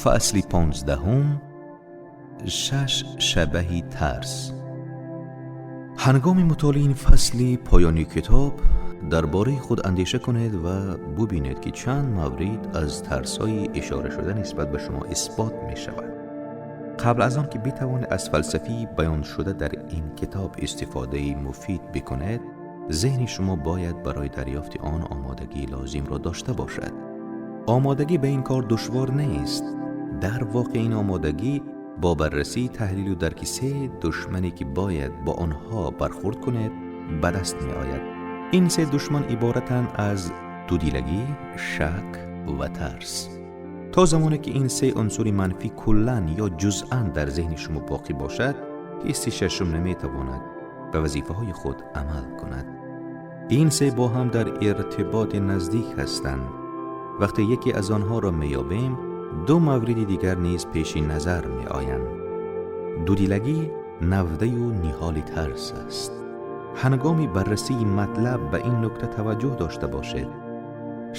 Фасли 15-ум. Шаш шабаҳи тарс. Ҳангоми мутолиаи ин фасли поёнии китоб дар бораи худ андеша кунед ва бубинед, ки чанд маврид аз тарсҳои ишорашуда нисбат ба шумо исбот мешавад. Қабл аз он ки битавонед аз фалсафии баёншуда дар ин китоб истифодаи муфид бикунед, зеҳни шумо бояд барои дарёфти он омодагии лозимро дошта бошад. Омодагӣ ба ин кор душвор нест. Дар воқеъ ин омодагӣ бо баррасӣ, таҳлилу дарки се душмане, ки бояд бо онҳо бархурд кунед, ба даст меояд. Ин се душман иборатанд аз дудилагӣ, шак ва тарс. То замоне ки ин се унсури манфӣ куллан ё ҷузъан дар зеҳни шумо боқӣ бошад, ҳисси шашум наметавонад ба вазифаҳои худ амал кунад. Ин се бо ҳам дар иртиботи наздик ҳастанд. Вақте яке аз онҳоро меёбем, ду мавриди дигар низ пеши назар меоянд. Дудилагӣ навдаю ниҳоли тарс аст. Ҳангоми баррасии матлаб ба ин нукта таваҷҷӯҳ дошта бошед.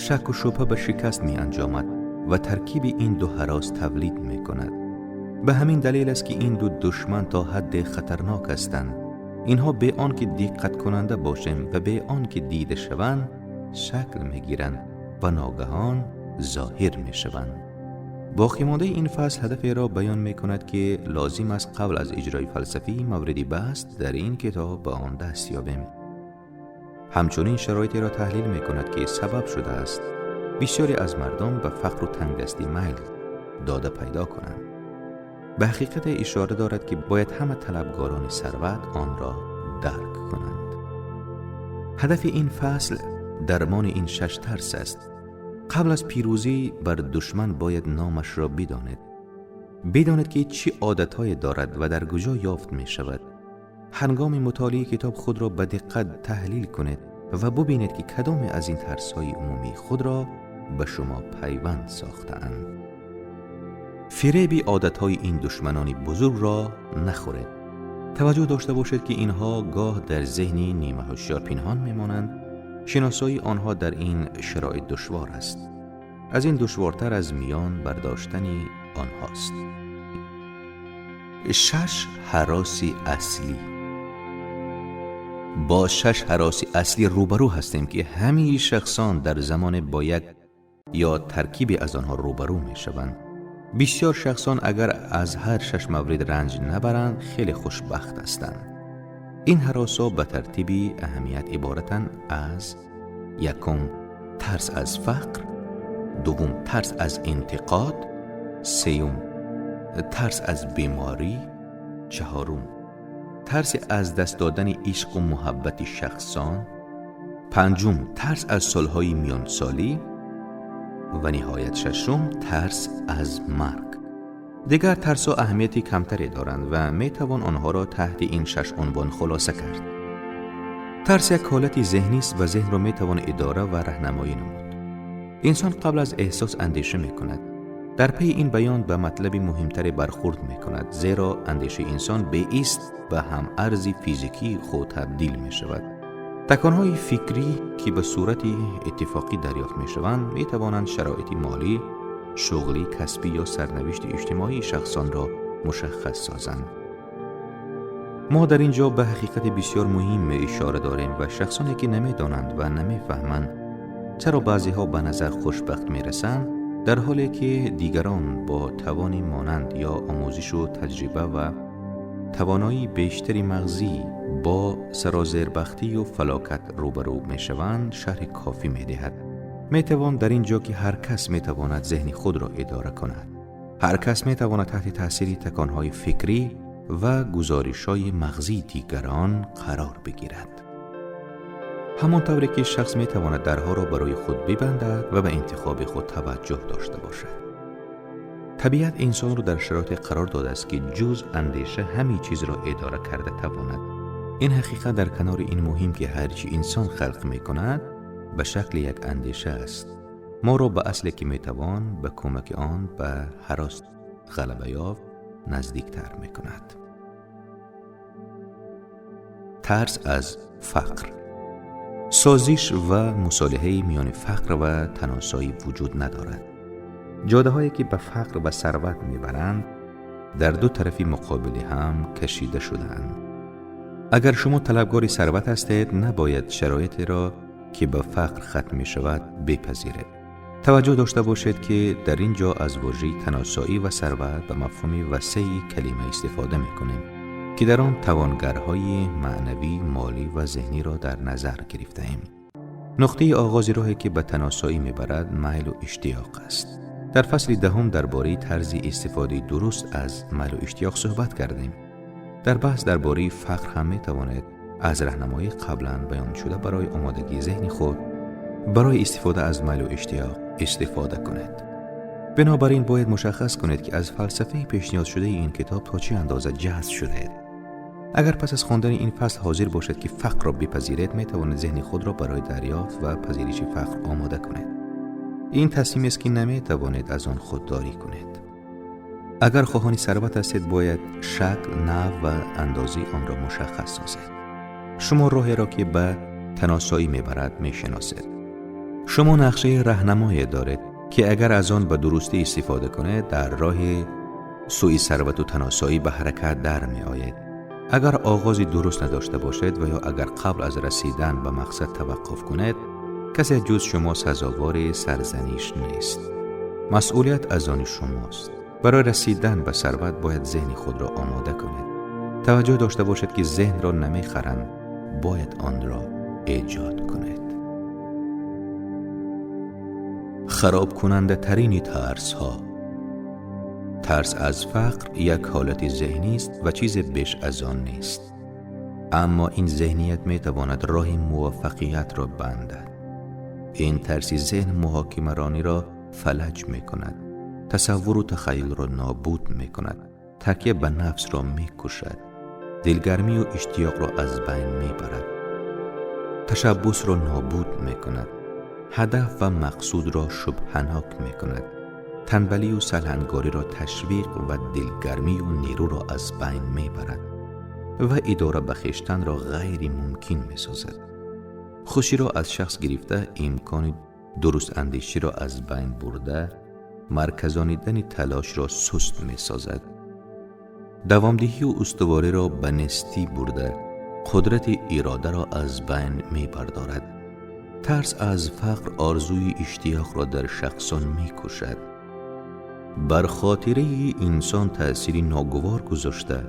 Шаку шубҳа ба шикаст меанҷомад ва таркиби ин ду ҳарос тавлид мекунад. Ба ҳамин далел аст, ки ин ду душман то ҳадде хатарнок ҳастанд. Инҳо бе он ки диққаткунанда бошем ва бе он ки дида шаванд, шакл мегиранд ва ногаҳон зоҳир мешаванд. Боқимондаи ин фасл ҳадаферо баён мекунад, ки лозим аст қабл аз иҷрои фалсафии мавриди баҳс дар ин китоб ба он даст ёбем. Ҳамчунин шароитеро таҳлил мекунад, ки сабаб шудааст бисёре аз мардум ба фақру тангдастӣ майл дода пайдо кунанд. Ба ҳақиқате ишора дорад, ки бояд ҳама талабгорони сарват онро дарк кунанд. Ҳадафи ин фасл дармони ин шаш тарс аст. Қабл аз пирӯзӣ бар душман бояд номашро бидонед. Бидонед, ки чӣ одатҳое дорад ва дар куҷо ёфт мешавад. Ҳангоми мутолиаи китоб худро ба диққат таҳлил кунед ва бубинед, ки кадоме аз ин тарсҳои умумии худро ба шумо пайванд сохтаанд. Фиреби одатҳои ин душманони бузургро нахӯред. Таваҷҷӯҳ дошта бошед, ки инҳо гоҳ дар зеҳни нимаҳушёр пинҳон мемонанд. Шиносоии онҳо дар ин шароит душвор аст. Аз ин душвортар аз миён бардоштани онҳост. Шаш ҳароси аслӣ. Бо шаш ҳароси аслӣ рӯбарӯ ҳастем, ки ҳамаи шахсон дар замоне бо як ё таркибе аз онҳо рӯбарӯ мешаванд. Бисёр шахсон агар аз ҳар шаш маврид ранҷ набаранд, хеле хушбахт ҳастанд. Ин ҳаросҳо ба тартиби аҳамият иборатанд аз: якум, тарс аз фақр; дуввум, тарс аз интиқод; сеюм, тарс аз беморӣ; чаҳорум, тарси аз даст додани ишқу муҳаббати шахсон; панҷум, тарс аз солҳои миёнсолӣ ва ниҳоят шашум, тарс аз марг. Дигар тарсҳо аҳамияти камтаре доранд ва метавон онҳоро таҳти ин шаш унвон хулоса кард. Тарс як ҳолати зеҳнист ва зеҳнро метавон идора ва раҳнамоӣ намуд. Инсон қабл аз эҳсос андеша мекунад. Дар пайи ин баён ба матлаби муҳимтаре бархурд мекунад, зеро андешаи инсон беист ба ҳамарзи физикии худ табдил мешавад. Таконҳои фикрӣ, ки ба сурати иттифоқӣ дарёфт мешаванд, метавонанд шароити молӣ, шуғлӣ, касбӣ ё сарнавишти иҷтимоии шахсонро мушаххас созанд. Мо дар ин ҷо ба ҳақиқати бисёр муҳиме ишора дорем ва шахсоне, ки намедонанд ва намефаҳманд, чаро баъзеҳо ба назар хушбахт мерасанд, дар ҳоле ки дигарон бо тавони монанд ё омӯзишу таҷриба ва тавоноии бештари мағзӣ бо сарозербахтию фалокат рӯбарӯ мешаванд, шарҳи кофӣ медиҳад. Метавон дар ин ҷо, ки ҳар кас метавонад зеҳни худро идора кунад. Ҳар кас метавонад таҳти таъсири таконҳои фикрӣ ва гузоришҳои мағзии дигарон қарор бигирад. Ҳамон тавре ки шахс метавонад дарҳоро барои худ бибандад ва ба интихоби худ таваҷҷӯҳ дошта бошад. Табиат инсонро дар шароите қарор додааст, ки ҷуз андеша ҳамин чизро идора карда тавонад. Ин ҳақиқат дар канори ин муҳим, ки ҳар чӣ инсон халқ мекунад, ба шакли як андеша аст, моро ба асле, ки метавон ба кӯмаки он ба ҳарос ғалаба ёфт, наздиктар мекунад. Тарс аз фақр. Созиш ва мусолиҳаи миёни фақр ва таносоӣ вуҷуд надорад. جاده که به فقر و ثروت میبرند در دو طرف مقابل هم کشیده شده‌اند. اگر شما طلبگار ثروت هستید، نباید شرایطی را که به فقر ختم می شود بپذیرید. توجه داشته باشید که در اینجا از واژه تناسایی و ثروت به مفهوم وسیع کلمه استفاده می کنیم که در آن توانگرهای معنوی، مالی و ذهنی را در نظر گرفته ایم. نقطه آغاز راهی که به تناسایی میبرد میل و اشتیاق است. در فصل دهم درباره طرز استفاده درست از میل و اشتیاق صحبت کردیم. در بحث درباره فقر هم می توانید از راهنمایی قبلا بیان شده برای آمادگی ذهن خود برای استفاده از میل و اشتیاق استفاده کنید. بنابراین باید مشخص کنید که از فلسفه پیشنهاد شده این کتاب تا چه اندازه جذب شده. اگر پس از خواندن این فصل حاضر باشد که فقر را بپذیرید، می توانید ذهن خود را برای دریافت و پذیرش فقر آماده کنید. این تصمیم است که نمی توانید از آن خودداری کنید. اگر خواهان ثروت هستید، باید شکل، نوع و اندازه آن را مشخص سازید. شما راهی را که به تناسایی میبرد میشناسید. شما نقشه راهنمایی دارید که اگر از آن به درستی استفاده کنید، در راه سوی ثروت و تناسایی به حرکت در می آید. اگر آغازی درست نداشته باشید و یا اگر قبل از رسیدن به مقصد توقف کنید، کسی جز شما سزاوار سرزنش نیست. مسئولیت از آن شماست. برای رسیدن به ثروت باید ذهن خود را آماده کنید. توجه داشته باشید که ذهن را نمیخرند، باید آن را ایجاد کنید. خراب کننده ترین ترس ها. ترس از فقر یک حالت ذهنی است و چیز بیش از آن نیست. اما این ذهنیت می تواند راه موفقیت را بندد. این ترس ذهن محاکمه رانی را فلج می کند، تصور و تخیل را نابود می کند، تکیه به نفس را می کشد، دلگرمی و اشتیاق را از بین می برد، تشبث را نابود می کند، هدف و مقصود را شبهناک می کند، تنبلی و سلحنگاری را تشویق و دلگرمی و نیرو را از بین می برد و اداره به خویشتن را غیر ممکن می سازد. خوشی را از شخص گرفته، امکان درست اندیشی را از بین برده، مرکزانیدن تلاش را سست می سازد، دوامدهی و استواری را به نیستی برده، قدرت اراده را از بین می بردارد. ترس از فقر آرزوی اشتیاق را در شخصان می کشد. بر خاطره انسان تأثیری ناگوار گذاشته،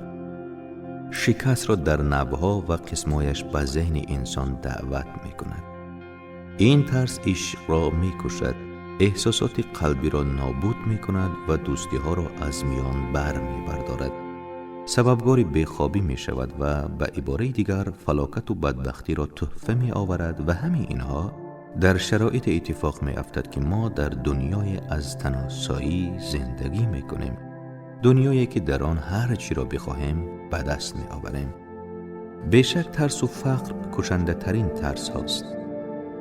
شکست را در نوها و قسمایش به ذهن انسان دعوت می کند. این ترس عشق را می کشد، احساسات قلبی را نابود می کند و دوستی ها را از میان بر می بردارد. سببگار بیخوابی می شود و به عباره دیگر فلاکت و بدبختی را تحفه می آورد و همین اینها در شرایط اتفاق می افتد که ما در دنیای از تناسایی زندگی می کنیم، دنیایی که در آن هر چی را بخواهیم به دست می آوریم. بیشک ترس و فقر کشنده ترین ترس هاست.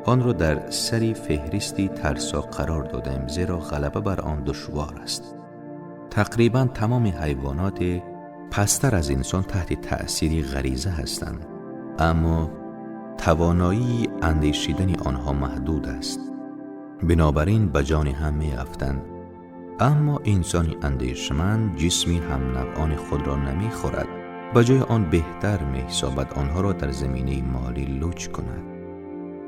آن را در سری فهرستی ترسا قرار دادیم، زیرا غلبه بر آن دشوار است. تقریبا تمام حیوانات پستر از انسان تحت تأثیر غریزه هستند، اما توانایی اندیشیدن آنها محدود است. بنابراین به جان هم می افتند. اما انسان اندیشمند جسمی هم نوعان خود را نمی خورد، به جای آن بهتر می حسابد آنها را در زمینه مالی لوچ کند.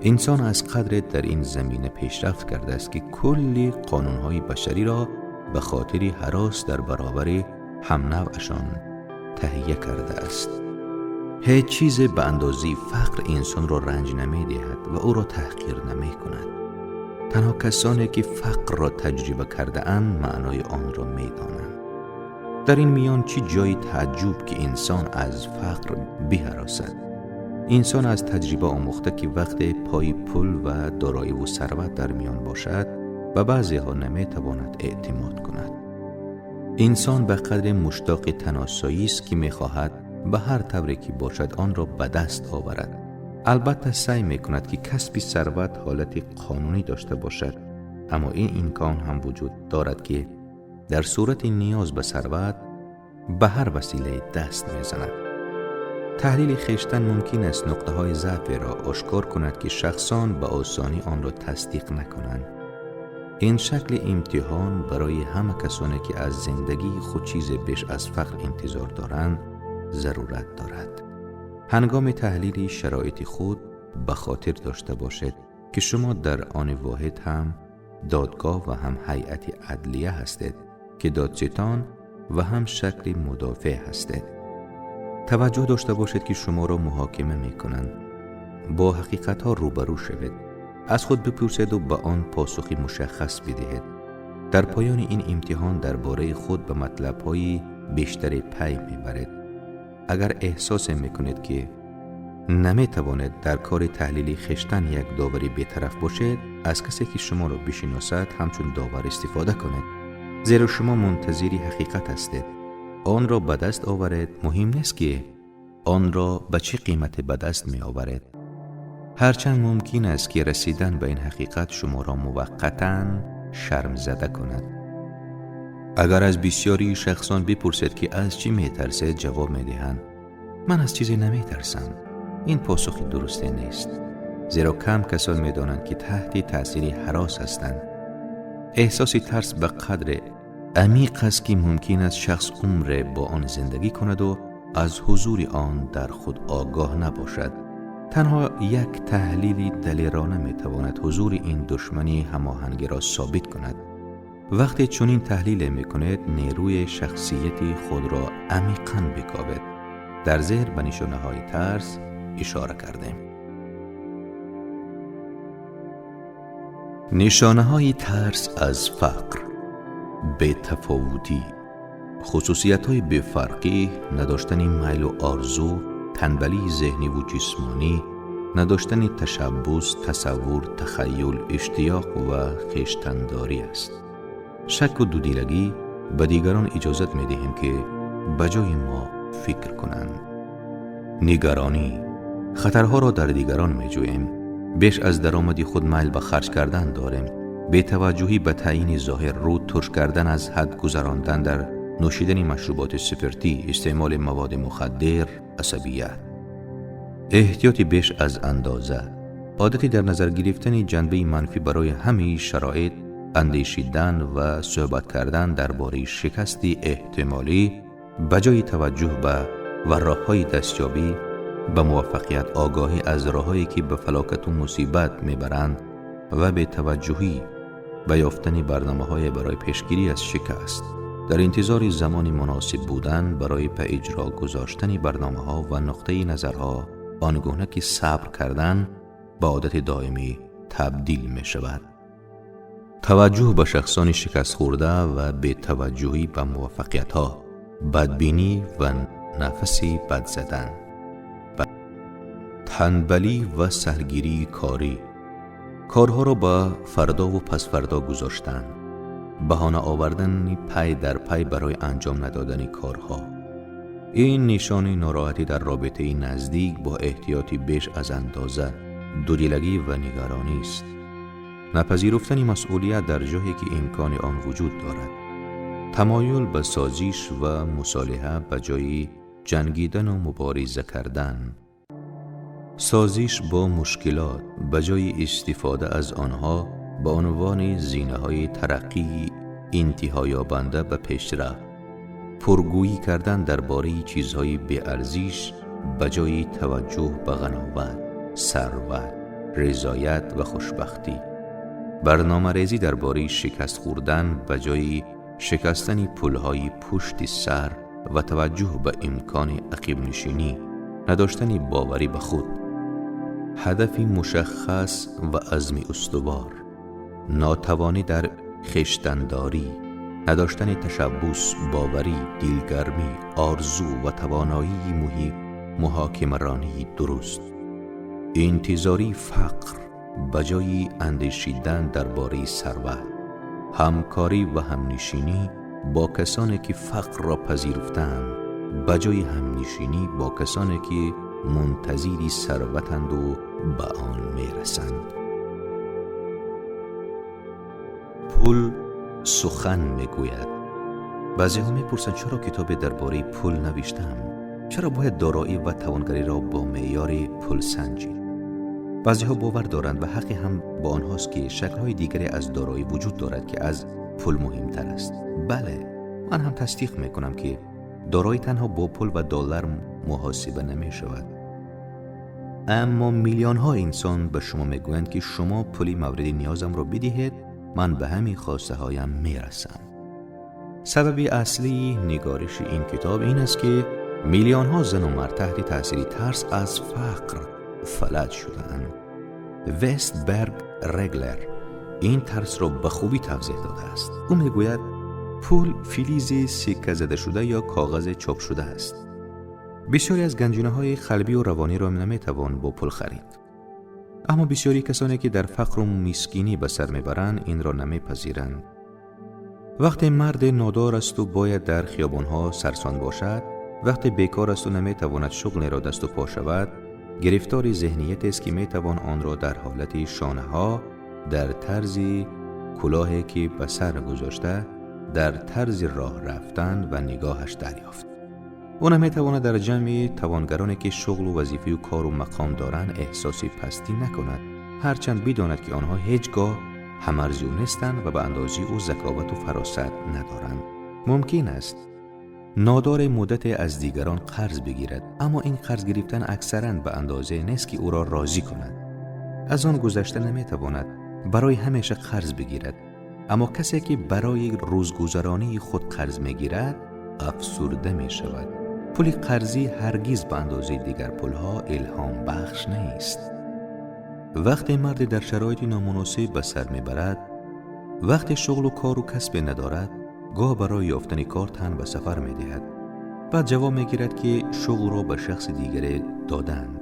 انسان از قدر در این زمینه پیشرفت کرده است که کلی قانونهای بشری را به خاطر هراس در برابر هم نوعشان تهیه کرده است. هیچ چیز به اندازه فقر انسان را رنج نمی دهد و او را تحقیر نمی کند. تنها کسانی که فقر را تجربه کرده اند معنای آن را می دانند. در این میان چه جای تعجب که انسان از فقر بهراسد. انسان از تجربه آموخته که وقت پای پول و دارایی و ثروت در میان باشد و بعضی ها نمی تواند اعتماد کند. انسان به قدر مشتاق تناسایی است که می خواهد به هر طوری که باشد آن را به دست آورد. البته سعی می کند که کسب ثروت حالت قانونی داشته باشد، اما این امکان هم وجود دارد که در صورت نیاز به ثروت به هر وسیله دست می زند. تحلیل خویشتن ممکن است نقطه های ضعف را آشکار کند که شخصان به آسانی آن را تصدیق نکنند. Ин шакли имтиҳон барои ҳама касоне ки аз зиндагии худ чизе беш аз фақр интизор доранд зарурат дорад. Ҳангоми таҳлили шароити худ ба хотир дошта бошед ки шумо дар он воҳид ҳам додгоҳ ва ҳам ҳайати адлия ҳастед ки додситон ва ҳам шакли мудофеъ ҳастед. Таваҷҷӯҳ дошта бошед ки шуморо муҳокима мекунанд. Бо ҳақиқатҳо рӯбарӯ шавед. Аз худ бипурсед ва ба он посухи мушаххас бидиҳед. Дар поёни ин имтиҳон дар бораи худ ба матлабҳои бештаре пай мебаред. Агар эҳсосе мекунед ки наметавонед дар кори таҳлили хештан як довари бетараф бошед, аз касе ки шуморо бишиносад ҳамчун довар истифода кунед, зеро шумо мунтазири ҳақиқат ҳастед. Онро ба даст оваред, муҳим нест ки онро ба чӣ қимате ба даст меоваред. Ҳарчанд мумкин аст ки расидан ба ин ҳақиқат шуморо муваққатан шармзада кунад. Агар аз бисёрии шахсон бипурсед ки аз чӣ метарсед, ҷавоб медиҳанд: ман аз чизе наметарсам. Ин посухи дурусте нест, зеро кам касон медонанд ки таҳти таъсири ҳарос ҳастанд. Эҳсоси тарс ба қадре амиқ аст ки мумкин аст шахс умре бо он зиндагӣ кунаду аз ҳузури он дар худ огоҳ набошад. Танҳо як таҳлили далерона метавонад ҳузури ин душмани ҳамоҳангиро собит кунад. Вақте чунин таҳлиле мекунед, нерӯи шахсияти худро амиқан бикобед. Дар зер ба нишонаҳои тарс ишора кардем. Нишонаҳои тарс аз фақр: бетафовутӣ, хусусиятҳои бефарқӣ, надоштани майлу орзу, танбалии зеҳниву ҷисмонӣ, надоштани ташаббус, тасаввур, тахайюл, иштиёқ ва хештандорӣ аст. Шаку дудилагӣ, ба дигарон иҷозат медиҳем ки ба ҷои мо фикр кунанд. Нигаронӣ, хатарҳоро дар дигарон меҷӯем, беш аз даромади худ майл ба харҷ кардан дорем, бетаваҷҷӯҳӣ ба таъйини зоҳир, рӯ турш кардан, аз ҳад гузарондан дар нӯшидани машруботи спиртӣ, истеъмоли маводи мухаддир, асабият. Эҳтиёти беш аз андоза, одати дар назар гирифтани ҷанбаи манфӣ барои ҳамаи шароит, андешидан ва суҳбат кардан дар бораи шикасти эҳтимолӣ ба ҷои таваҷҷӯҳ ба ва роҳҳои дастёбӣ ба муваффақият, огоҳӣ аз роҳҳое ки ба фалокату мусибат мебаранд ва бетаваҷҷӯҳӣ ба ёфтани барномаҳое барои пешгирӣ аз шикаст, дар интизори замони муносиб будан барои ба иҷро гузоштани барномаҳо ва нуқтаи назарҳо, он гуна ки сабр кардан ба одати доимӣ табдил мешавад. Таваҷҷӯҳ ба шахсони шикастхӯрда ва бетаваҷҷӯҳӣ ба муваффақиятҳо, бадбинӣ ва нафаси бад задан, танбалӣ ва саҳлгирии корӣ, корҳоро ба фардову пасфардо гузоштан, баҳона овардани пай дар пай барои анҷом надодани корҳо. Ин нишони нороҳатӣ дар робитаи наздик бо эҳтиёти беш аз андоза, дудилагӣ ва нигаронист. Напазируфтани масъулият дар ҷое ки имкони он вуҷуд дорад, тамоюл ба созиш ва мусолиҳа ба ҷои ҷангидану мубориза кардан, созиш бо мушкилот ба ҷои истифода аз онҳо ба унвони зинаҳои тараққии интиҳоёбанда ба пешрафт, пургӯӣ кардан дар бораи чизҳои беарзиш ба ҷои таваҷҷӯҳ ба ғановат, сарват, ризоят ва хушбахтӣ, барномарезӣ дар бораи шикаст хӯрдан ба ҷои шикастани пулҳои пушти сар ва таваҷҷӯҳ ба имкони ақибнишинӣ, надоштани боварӣ ба худ, ҳадафи мушаххас ва азми устувор, нотавонӣ дар хештандорӣ, надоштани ташаббус, боварӣ, дилгармӣ, орзу ва тавоноии муҳокимаронии дуруст, интизори фақр ба ҷои андешидан дар бораи сарват, ҳамкорӣ ва ҳамнишинӣ бо касоне ки фақрро пазируфтаанд ба ҷои ҳамнишинӣ бо касоне ки мунтазири сарватанду ба он мерасанд. Пул сухан мегӯяд. Баъзеҳо мепурсанд, чаро китобе дар бораи пул навиштаам? Чаро бояд дороӣ ва тавонгариро бо меъёри пул санҷид? بعضی ها باور دارند و حقی هم با آنهاست که شکل‌های دیگری از دارایی وجود دارد که از پول مهمتر است. بله، من هم تصدیق میکنم که دارایی تنها با پول و دلار محاسبه نمی شود. اما میلیون ها انسان به شما میگویند که شما پولی مورد نیازم را بدهید، من به همین خواسته هایم میرسم. سبب اصلی نگارش این کتاب این است که میلیون ها زن و مرد تحت تاثیر ترس از فقر فلج شده‌اند. وستبرگ رگلر این ترس را به خوبی توضیح داده است. او میگوید پول فلز سکه زده شده یا کاغذ چاپ شده است. بسیاری از گنجینه‌های قلبی و روانی را نمیتوان با پول خرید. اما بسیاری کسانی که در فقر و مسکینی به سر میبرند این را نمیپذیرند. وقتی مرد نادار است و باید در خیابانها سرسان باشد، وقتی بیکار است و نمیتواند شغل را دست و پا شود، گرفتار ذهنیت است که میتوان آن را در حالت شانه ها، در طرز کلاهی که به سر گذاشته، در طرز راه رفتن و نگاهش دریافت. او نمیتواند در جمع توانگرانی که شغل و وظیفه و کار و مقام دارند احساس پستی نکند، هرچند بداند که آنها هیچگاه هم‌ارزی او نیستند و به اندازه او ذکاوت و فراست ندارند. ممکن است نادار مدت از دیگران قرض بگیرد، اما این قرض گرفتن اکثراً به اندازه نیست که او را راضی کند. از آن گذشته نمیتواند برای همیشه قرض بگیرد، اما کسی که برای روزگذرانی خود قرض میگیرد افسرده می شود. پول قرضی هرگز به اندازه دیگر پولها الهام بخش نیست. وقتی مرد در شرایط نامناسب به سر میبرد، وقتی شغل و کار و کسب ندارد، گاه برای یافتن کار تن به سفر میدهد. بعد جواب میگیرد که شغل را به شخص دیگری دادند.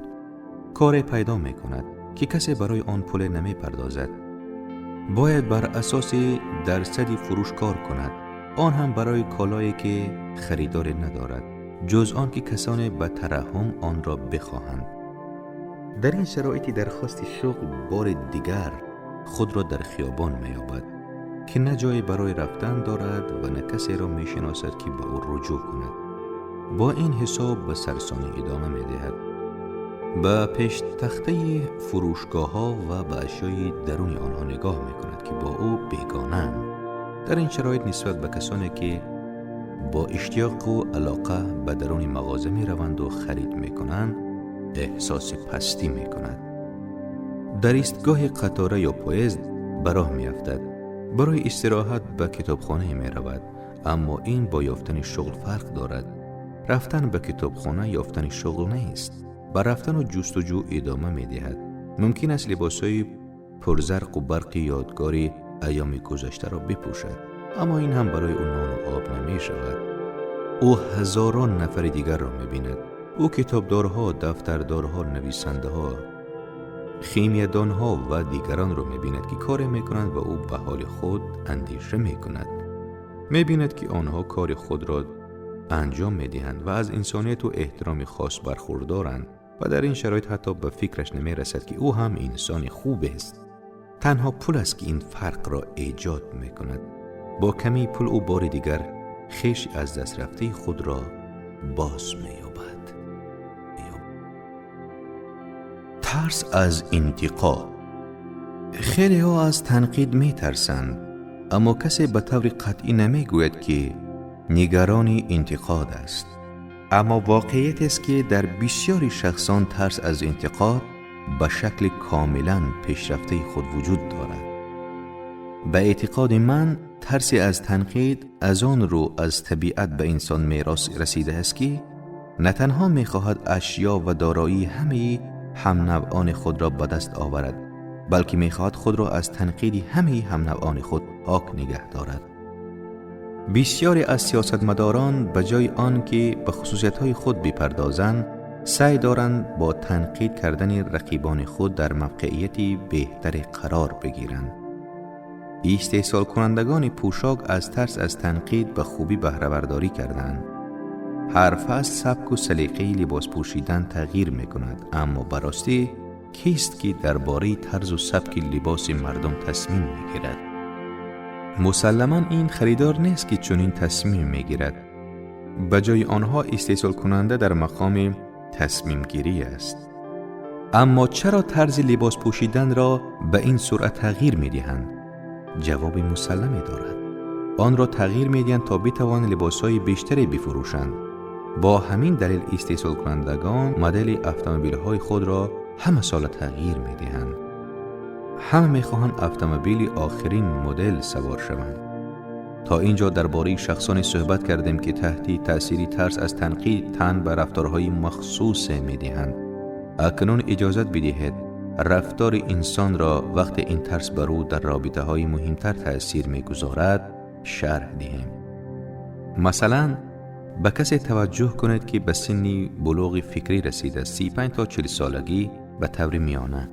کار پیدا میکند که کسی برای آن پول نمیپردازد. باید بر اساس درصد فروش کار کند، آن هم برای کالایی که خریدار ندارد، جز آن که کسانی به ترحم آن را بخواهند. در این شرایط درخواست شغل بار دیگر خود را در خیابان می‌یابد که نه جایی برای رفتن دارد و نه کسی را می‌شناسد که به او رجوع کند. با این حساب به سرسانی ادامه می‌دهد. به پیش تخته فروشگاه‌ها و به اشیای درون آنها نگاه می‌کند که با او بیگانه‌اند. در این شرایط نسبت به کسانی که با اشتیاق و علاقه به درون مغازه می‌روند و خرید می‌کنند، احساس پستی می‌کند. در ایستگاه قطار یا پویزد به راه می‌افتد. برای استراحت به کتابخانه می‌رود، اما این با یافتن شغل فرق دارد. رفتن به کتابخانه یافتن شغل نیست. به رفتن و جستجو ادامه می‌دهد. ممکن است لباس‌های پرزرق و برق یادگاری ایام گذشته را بپوشد، اما این هم برای او نان و آب نمی‌شود. او هزاران نفر دیگر را می‌بیند. او کتابدارها، دفتردارها، نویسنده‌ها، خیمیدانها و دیگران را می‌بیند که کار می‌کنند و او به حال خود اندیشه می‌کند. می‌بیند که آنها کار خود را انجام می‌دهند و از انسانیت و احترام خاص برخوردارند و در این شرایط حتی به فکرش نمی‌رسد که او هم انسان خوب است. تنها پول است که این فرق را ایجاد می‌کند. با کمی پول او بار دیگر خویش از دست رفته خود را باز می‌یابد. ترس از انتقاد. خیلی ها از تنقید می‌ترسند، اما کسی به طور قطعی نمی‌گوید که نگران انتقاد است. اما واقعیت است که در بسیاری شخصان ترس از انتقاد به شکل کاملا پیشرفته خود وجود دارد. به اعتقاد من ترس از تنقید از آن رو از طبیعت به انسان میراث رسیده است که نه تنها می‌خواهد اشیا و دارایی همه هم نوعان خود را به دست آورد، بلکه می‌خواهد خود را از تنقید همه هم نوعان خود پاک نگه دارد. بسیاری از سیاستمداران به جای آن که به خصوصیت‌های خود بپردازند، سعی دارند با تنقید کردن رقیبان خود در موقعیت بهتر قرار بگیرند. استحصال کنندگان پوشاک از ترس از تنقید به خوبی بهره برداری کردند. هر فصل سبک و سلیقه لباس پوشیدن تغییر می‌کند، اما براستی کیست که درباره طرز و سبک لباس مردم تصمیم می‌گیرد؟ مسلماً این خریدار نیست که چنین تصمیم می‌گیرد. به جای آنها استحصال کننده در مقام تصمیم گیری است. اما چرا طرز لباس پوشیدن را به این سرعت تغییر می دهند؟ جواب مسلمی دارد. آن را تغییر می دهند تا بتوانند لباسهای بیشتری بفروشند. با همین دلیل استحصال کنندگان مدل اتومبیل های خود را همه سال تغییر می دهند. همه می خواهند اتومبیل آخرین مدل سوار شوند. تا اینجا درباره شخصانی صحبت کردیم که تحت تأثیر ترس از تنقید تن به رفتارهای مخصوص می دهند. اکنون اجازت بدهید رفتار انسان را وقتی این ترس بر او در رابطه های مهمتر تأثیر می گذارد شرح دهیم. مثلا به کسی توجه کنید که به سن بلوغ فکری رسیده، 35 تا 40 سالگی به طور میانه.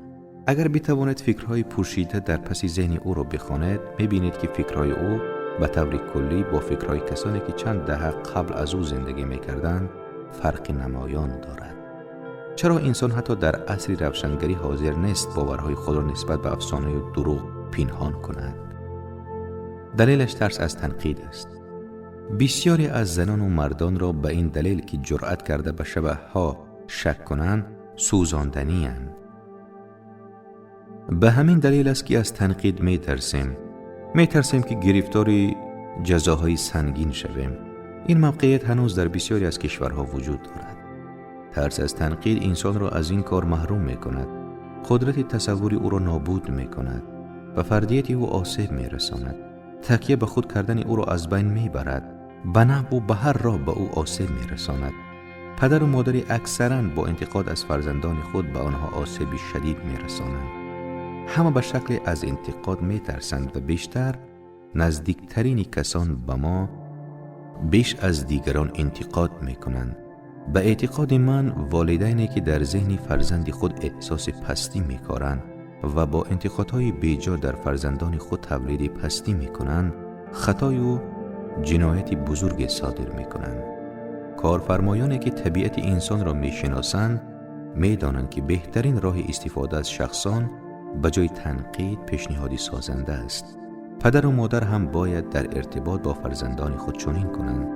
اگر بتوانید فکرهای پوشیده در پس ذهن او را بخوانید، میبینید که فکرهای او به طور کلی با فکرهای کسانی که چند دهه قبل از او زندگی میکردند فرق نمایان دارد. چرا انسان حتی در عصر روشنگری حاضر نیست باورهای خود را نسبت به افسانه و دروغ پنهان کند؟ دلیلش ترس از تنقید است. بسیاری از زنان و مردان را به این دلیل که جرأت کرده به شبه ها شک کنند سوزاندنی اند. به همین دلیل است که از تنقید می ترسیم. می ترسیم که گرفتار جزاهای سنگین شویم. این موقعیت هنوز در بسیاری از کشورها وجود دارد. ترس از تنقید انسان را از این کار محروم می کند. قدرت تصوری او را نابود می کند. به فردیت او آسیب می رساند. تکیه به خود کردن او را از بین می برد. به نحو و به هر راه به او آسیب می رساند. پدر و مادر اکثرا با انتقاد از فرزندان خود به آنها آسیب شدید می رسانند. همه به شکل از انتقاد می ترسند و بیشتر نزدیکترین کسان به ما بیش از دیگران انتقاد می کنند. به اعتقاد من والدینی که در ذهن فرزند خود احساس پستی می کارند و با انتقادهای بیجا در فرزندان خود تولید پستی می کنند، خطای و جنایت بزرگ صادر می کنند. کارفرمایانی که طبیعت انسان را می شناسند می دانند که بهترین راه استفاده از شخصان به جای تنقید پیشنهادی سازنده است. پدر و مادر هم باید در ارتباط با فرزندان خود چنین کنند.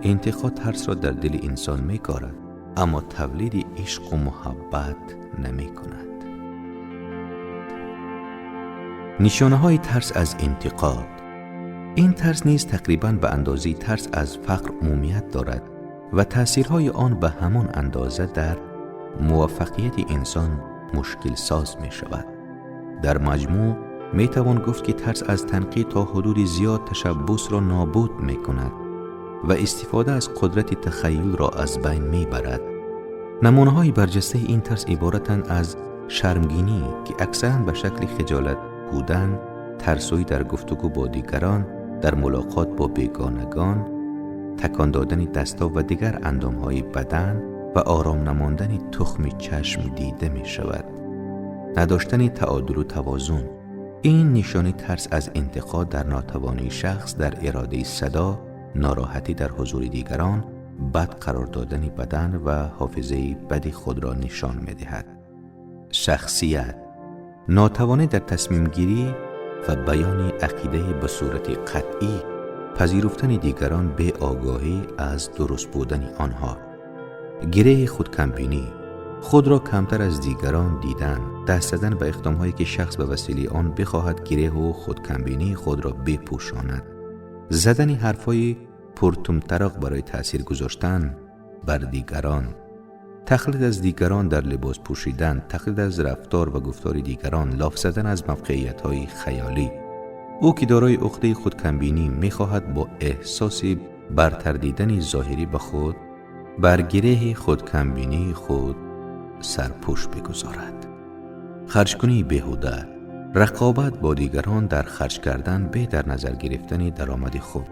انتقاد ترس را در دل انسان می کارد، اما تولید عشق و محبت نمی کند. نشانه های ترس از انتقاد. این ترس نیز تقریباً به اندازه ترس از فقر عمومیت دارد و تأثیرهای آن به همان اندازه در موفقیت انسان مشکل ساز می شود. در مجموع می توان گفت که ترس از تنقید تا حدود زیاد تشبث را نابود می کند و استفاده از قدرت تخیل را از بین می برد. نمونه های برجسته این ترس عبارتند از شرمگینی که اکثرا به شکل خجالت بودن، ترسویی در گفتگو با دیگران، در ملاقات با بیگانگان، تکان دادن دستا و دیگر اندامهای بدن و آرام نماندن تخم چشم دیده می شود. نداشتن تعادل و توازن. این نشانه ترس از انتقاد در ناتوانی شخص در اراده صدا، ناراحتی در حضور دیگران، بد قرار دادن بدن و حافظه بد خود را نشان می دهد. شخصیت ناتوانی در تصمیم گیری و بیان عقیده به صورت قطعی، پذیرفتن دیگران به آگاهی از درست بودن آنها، گره خودکمبینی، خود را کمتر از دیگران دیدن، دست زدن به اقدامهایی که شخص به وسیله آن بخواهد گره و خودکمبینی خود را بپوشاند، زدن حرفای پرتمطراق برای تأثیر گذاشتن بر دیگران، تقلید از دیگران در لباس پوشیدن، تقلید از رفتار و گفتار دیگران، لاف زدن از موقعیت‌های خیالی. او که دارای عقده خودکمبینی می‌خواهد با احساس برتر دیدن ظاهری به خود بر گره خودکمبینی خود سرپوش بگذارد. خرجکنی بیهوده، رقابت با دیگران در خرج کردن به در نظر گرفتن درآمد خود،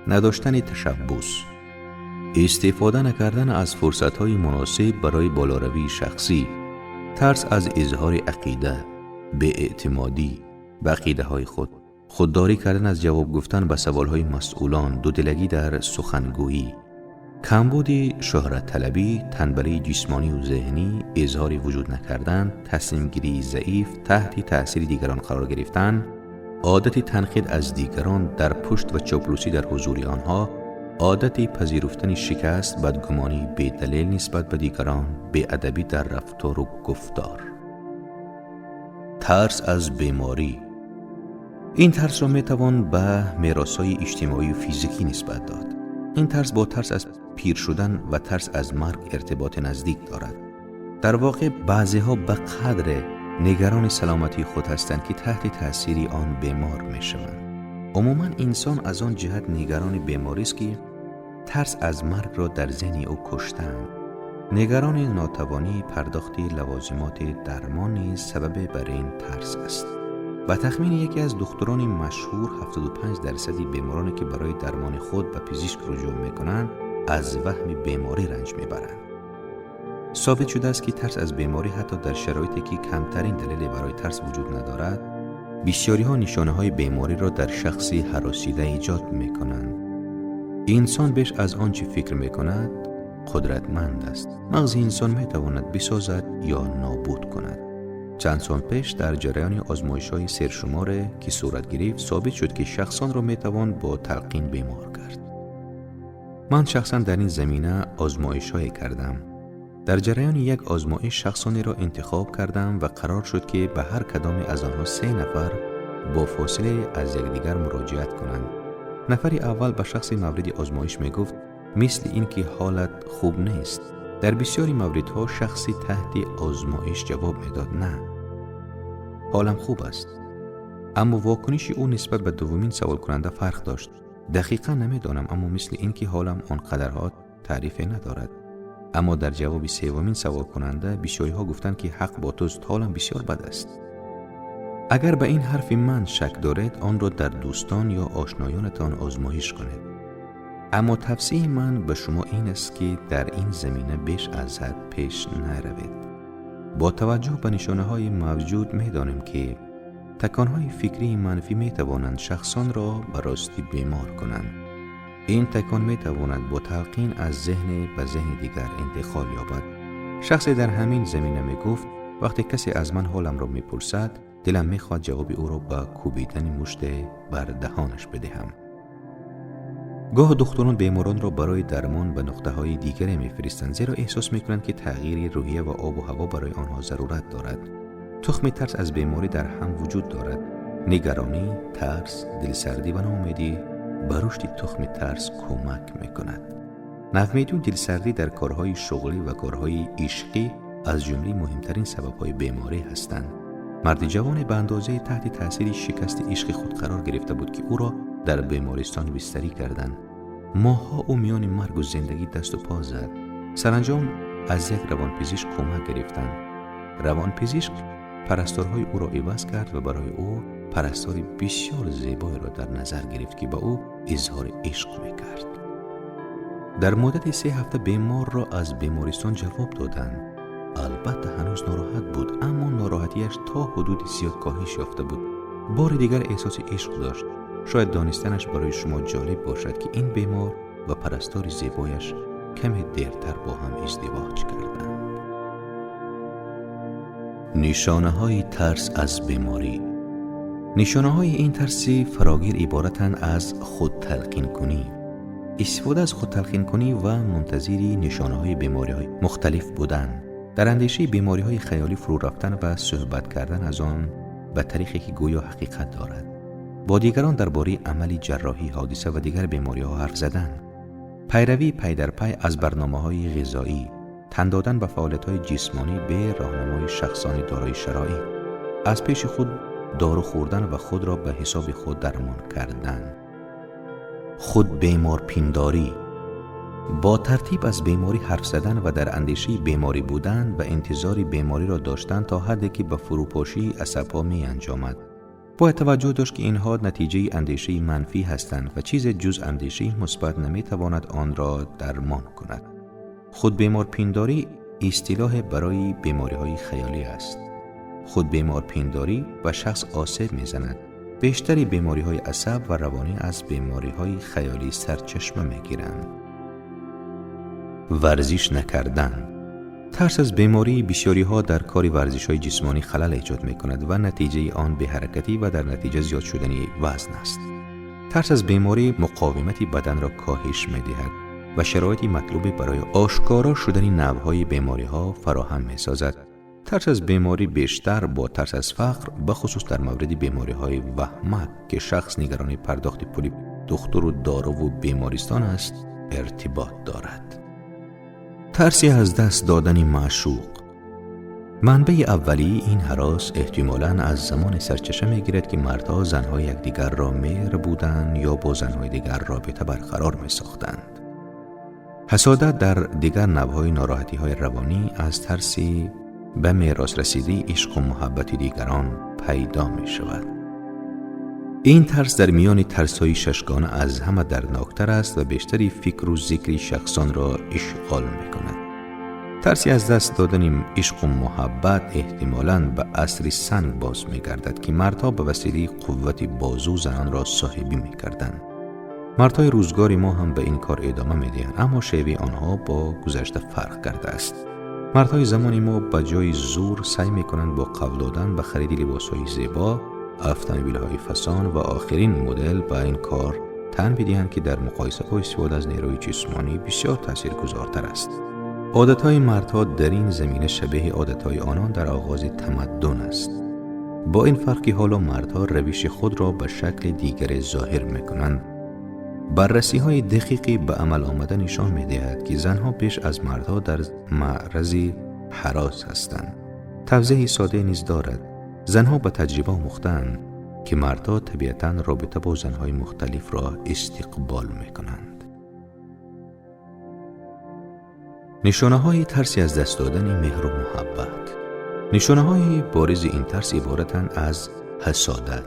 نداشتن تشبث، استفاده نکردن از فرصت‌های مناسب برای بالاروی شخصی، ترس از اظهار عقیده، بی‌اعتمادی به عقیده‌های خود، خودداری کردن از جواب گفتن به سوال‌های مسئولان، دودلگی در سخنگویی، کمبود شهرت طلبی، تنبلی جسمانی و ذهنی، اظهار وجود نکردن، تصمیم گیری ضعیف، تحت تأثیر دیگران قرار گرفتن، عادت تنقید از دیگران در پشت و چاپلوسی در حضور آنها، عادت پذیرفتن شکست، بدگمانی بی‌دلیل نسبت به دیگران، بی‌ادبی در رفتار و گفتار. ترس از بیماری. این ترس را میتوان به میراث‌های اجتماعی و فیزیکی نسبت داد. این ترس با ترس از پیر شدن و ترس از مرگ ارتباط نزدیک دارد. در واقع بعضی‌ها به قدر نگران سلامتی خود هستند که تحت تأثیر آن بیمار میشوند. عموماً انسان از آن جهت نگران بیماری است که ترس از مرگ را در ذهن او کشتند. نگران ناتوانی پرداخت لوازمات درمان نیز سبب بر این ترس است. به تخمین یکی از دکتران مشهور، 75% بیمارانی که برای درمان خود به پزشک رجوع میکنند از وهم بیماری رنج میبرند. ثابت شده است که ترس از بیماری حتی در شرایطی که کمترین دلیل برای ترس وجود ندارد، بسیاری ها نشانه های بیماری را در شخصی هراسیده ایجاد میکنند. انسان بیش از آنچه فکر میکند قدرتمند است. مغز انسان میتواند بسازد یا نابود کند. چند سال پیش در جریان آزمایش‌های سرشمار که صورت گرفت، ثابت شد که شخصان را میتوان با تلقین بیمار کرد. من شخصا در این زمینه آزمایش‌های کردم. در جریان یک آزمایش شخصانی را انتخاب کردم و قرار شد که به هر کدام از آنها 3 نفر با فاصله از یکدیگر مراجعت کنند. نفر اول به شخص مورد آزمایش میگفت مثل اینکه حالت خوب نیست. در بسیاری موردها شخصی تحت آزمایش جواب میداد نه، حالم خوب است. اما واکنش او نسبت به دومین سوال کننده فرق داشت. دقیقا نمیدانم، اما مثل اینکه حالم آنقدرها تعریف ندارد. اما در جواب سومین سوال کننده بسیاری ها گفتند که حق با توست، حالم بسیار بد است. اگر به این حرف من شک دارید، آن را در دوستان یا آشنایانتان آزمایش کنید. اما توصیه من به شما این است که در این زمینه بیش از حد پیش نروید. با توجه به نشانه های موجود می دانیم که تکان های فکری منفی می توانند شخصان را به راستی بیمار کنند. این تکان می تواند با تلقین از ذهن به ذهن دیگر انتقال یابد. شخصی در همین زمینه می گفت وقتی کسی از من حالم را می پرسد، دلم می خواهد جواب او را با کوبیدن مشت بر دهانش بدهم. گاه دکتران بیماران را برای درمان به نقطه های دیگر می فرستند، زیرا احساس می کنند که تغییر روحیه و آب و هوا برای آنها ضرورت دارد. تخم ترس از بیماری در هم وجود دارد. نگرانی، ترس، دلسردی و ناامیدی به رشد تخم ترس کمک می کند. ناامیدی و دلسردی در کارهای شغلی و کارهای عشقی از جمله مهمترین سبب‌های بیماری هستند. مرد جوان به اندازه تحت تاثیر شکست عشق خود قرار گرفته بود که او را در بیمارستان بستری کردند. ماه‌ها او میان مرگ و زندگی دست و پا زد. سرانجام از یک روانپزشک کمک گرفتند. روانپزشک پرستارهای او را عوض کرد و برای او پرستار بسیار زیبایی را در نظر گرفت که به او اظهار عشق میکرد. در مدت 3 هفته بیمار را از بیمارستان جواب دادند. البته هنوز ناراحت بود، اما ناراحتیش تا حدود زیاد کاهش یافته بود. بار دیگر احساس عشق داشت. شاید دانستنش برای شما جالب باشد که این بیمار و پرستار زیبایش کمی دیرتر با هم ازدواج کردند. نشانه های ترس از بیماری. نشانه های این ترس فراگیر عبارتند از خود تلقین کنی، استفاده از خود تلقین کنی و منتظر نشانه های بیماری های مختلف بودن، در اندیشه بیماری های خیالی فرو رفتن و صحبت کردن از آن به طریقی که گویا حقیقت دارد، با دیگران درباره عمل جراحی، حادثه و دیگر بیماری ها حرف زدن، پیروی پی در پی از برنامه های غذایی، تن دادن به فعالیت های جسمانی به راهنمای شخصان دارای شرایط، از پیش خود دارو خوردن و خود را به حساب خود درمان کردن، خود بیمار پنداری، با ترتیب از بیماری حرف زدن و در اندیشه بیماری بودن و انتظار بیماری را داشتن تا حدی که به فروپاشی عصب‌ها می انجامد. باید توجه داشت که اینها نتیجه اندیشه منفی هستند و چیز جز اندیشه مثبت نمیتواند آن را درمان کند. خود بیمار پنداری اصطلاح برای بیماری‌های خیالی است. خود بیمار پنداری و شخص آسیب می‌زند. بیشتر بیماری‌های عصب و روانی از بیماری‌های خیالی سرچشمه می‌گیرند. ورزش نکردن. ترس از بیماری بسیاری‌ها در کار ورزش‌های جسمانی خلل ایجاد می‌کند و نتیجه آن بی‌حرکتی و در نتیجه زیاد شدن وزن است. ترس از بیماری مقاومت بدن را کاهش می‌دهد و شرایط مطلوبی برای آشکارا شدن نوع‌های بیماری‌ها فراهم می‌سازد. ترس از بیماری بیشتر با ترس از فقر، به خصوص در مورد بیماری‌های وهمک که شخص نگران پرداخت پول دکتر و دارو و بیمارستان است، ارتباط دارد. ترسی از دست دادن معشوق. منبع اولی این هراس احتمالاً از زمان سرچشمه می‌گیرد که مردها زنهای یکدیگر را می‌ربودند یا با زنهای دیگر رابطه برقرار می‌ساختند. حسادت در دیگر نوع‌های ناراحتی‌های روانی از ترسی به میراث رسیده عشق و محبت دیگران پیدا می‌شود. این ترس در میان ترس‌های ششگانه از همه دردناکتر است و بیشتری فکر و ذکر شخصان را اشغال می‌کند. ترسی از دست دادن عشق و محبت احتمالاً به عصر سنگ باز می‌گردد که مردها به وسیله قوت بازو زنان را صاحبی می‌کردند. مردهای روزگار ما هم به این کار ادامه می‌دهند، اما شیوه آنها با گذشته فرق کرده است. مردهای زمان ما به جای زور سعی می‌کنند با قول دادن به خرید لباس‌های زیبا، اتومبیل‌های فسان و آخرین مدل به این کار تن بدهند که در مقایسه با استفاده از نیروی جسمانی بسیار تاثیرگذارتر است. عادت‌های مردها در این زمینه شبیه عادت‌های آنان در آغاز تمدن است، با این فرق که حالا مردها روش خود را به شکل دیگر ظاهر می‌کنند. بررسی‌های دقیقی به عمل آمده نشان می‌دهد که زنها بیش از مردها در معرض هراس هستند. توضیح ساده نیز دارد. زنها به تجربه آموختند که مردها طبیعتاً رابطه با زنهای مختلف را استقبال می‌کنند. نشانه‌های ترس از دست دادن مهر و محبت. نشانه‌های بارز این ترس عبارتند از حسادت،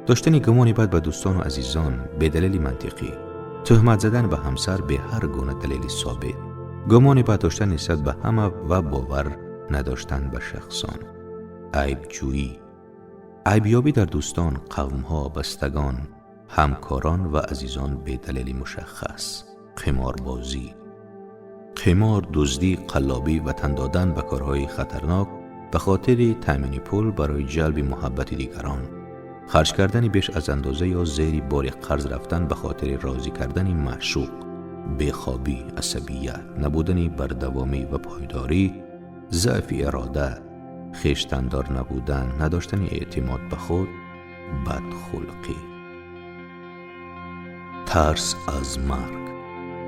داشتن گمان بد به دوستان و عزیزان به دلیل منطقی، تهمت زدن به همسر به هر گونه دلیل ثابت، گمان بد داشتن نسبت به همه و باور نداشتن به شخصان، عیب جویی، عیب یابی در دوستان، قومها، بستگان، همکاران و عزیزان به دلیل مشخص، قماربازی، قمار، دزدی، قلابی و تن دادن به کارهای خطرناک به خاطر تامین پول برای جلب محبت دیگران، خرج کردن بیش از اندازه یا زیر بار قرض رفتن به خاطر راضی کردن معشوق، بیخوابی، عصبیت، نبودن بردوامی و پایداری، ضعف اراده، خویشتندار نبودن، نداشتن اعتماد به خود، بدخلقی. ترس از مرگ.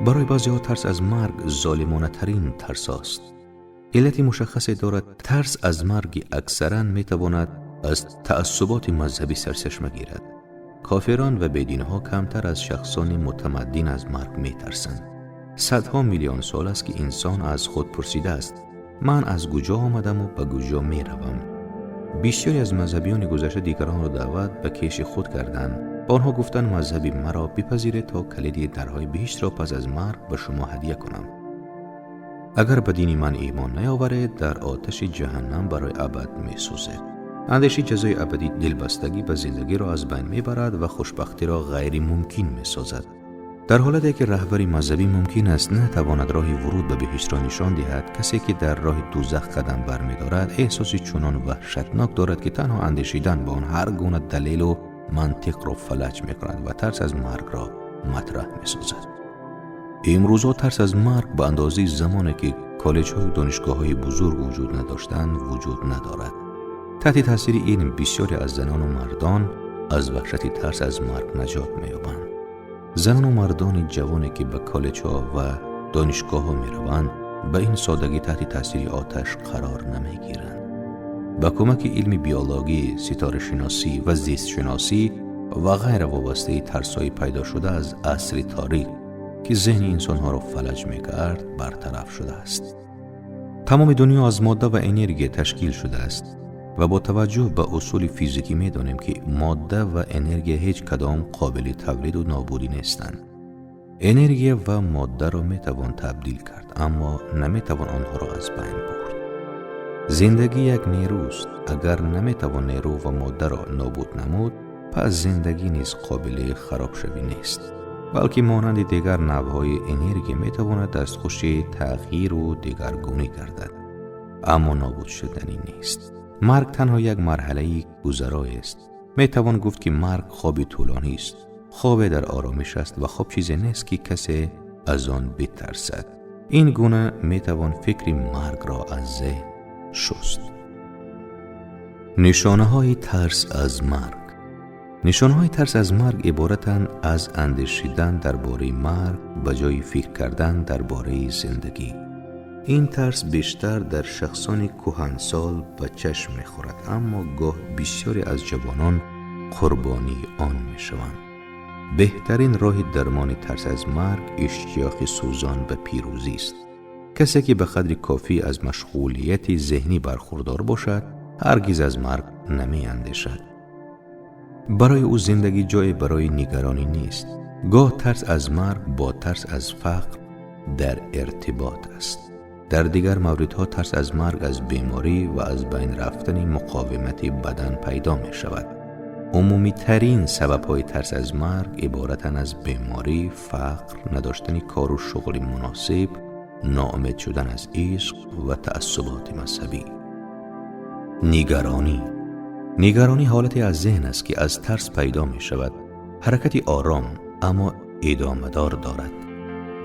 برای بعضی‌ها ترس از مرگ ظالمانه ترین ترس است. علت مشخصی دارد. ترس از مرگ اکثراً میتواند از تعصبات مذهبی سرچشمه گیرد. کافران و بیدینها کمتر از شخصان متمدن از مرگ میترسند. صدها میلیون سال است که انسان از خود پرسیده است من از کجا آمدم و به کجا میروم. بسیاری از مذهبیان گذشته دیگران را دعوت به کیش خود کردند. با آنها گفتند مذهبی مرا بپذیرید تا کلید درهای بهشت را پس از مرگ به شما هدیه کنم. اگر به دین من ایمان نیاورید در آتش جهنم برای ابد میسوزید. اندیشه جزای ابدی دلبستگی به زندگی را از بین میبرد و خوشبختی را غیر ممکن میسازد. در حالتی که رهبری مذهبی ممکن است نتواند راه ورود به بهشت را نشان دهد، کسی که در راه دوزخ قدم برمی‌دارد احساسی چنان وحشتناک دارد که تنها اندیشیدن به آن هر گونه دلیل و منطق را فلج می‌کند و ترس از مرگ را مطرح می‌سازد. امروزها ترس از مرگ به اندازه زمانی که کالج‌ها و دانشگاه‌های بزرگ وجود نداشتند وجود ندارد. تحت تاثیر این بسیاری از زنان و مردان از وحشت ترس از مرگ نجات می‌یابند. زنان و مردان جوانی که به کالج‌ها و دانشگاه‌ها می‌روند به این سادگی تحت تاثیر آتش قرار نمی‌گیرند. با کمک علم بیولوژی، ستاره شناسی و زیست شناسی و غیر وابسته ترس‌های پیدا شده از عصر تاریک که ذهن انسان‌ها را فلج می‌کرد برطرف شده است. تمام دنیا از ماده و انرژی تشکیل شده است و با توجه به اصول فیزیکی می‌دانیم که ماده و انرژی هیچ کدام قابل تولید و نابودی نیستند. انرژی و ماده را می‌توان تبدیل کرد، اما نمی‌توان آنها را از بین برد. زندگی یک نیروست. اگر نمی‌توان نیرو و ماده را نابود نمود، پس زندگی نیز قابل خراب شوی نیست، بلکه مانند دیگر نوع‌های انرژی می‌تواند دستخوش تغییر و دگرگونی گردد، اما نابود شدنی نیست. مرگ تنها یک مرحله گذرای است. می‌توان گفت که مرگ خواب طولانی است. خواب در آرامش است و خواب چیزی نیست که کسی از آن بترسد. این گونه میتوان فکر مرگ را از ذهن شست. نشانه های ترس از مرگ. نشانه های ترس از مرگ عبارتند از اندیشیدن درباره مرگ به جای فکر کردن درباره زندگی. این ترس بیشتر در شخصان کهنسال به چشم می‌خورد، اما گاه بسیاری از جوانان قربانی آن می‌شوند. بهترین راه درمان ترس از مرگ اشتیاق سوزان به پیروزی است. کسی که به قدر کافی از مشغولیت ذهنی برخوردار باشد هرگز از مرگ نمی‌اندیشد. برای او زندگی جای برای نگرانی نیست. گاه ترس از مرگ با ترس از فقر در ارتباط است. در دیگر موردها ترس از مرگ از بیماری و از بین رفتن مقاومت بدن پیدا می شود. عمومی ترین سبب های ترس از مرگ عبارتند از بیماری، فقر، نداشتن کار و شغل مناسب، ناامید شدن از عشق و تعصبات مذهبی. نگرانی. نگرانی حالتی از ذهن است که از ترس پیدا می شود. حرکتی آرام اما ادامه دار دارد.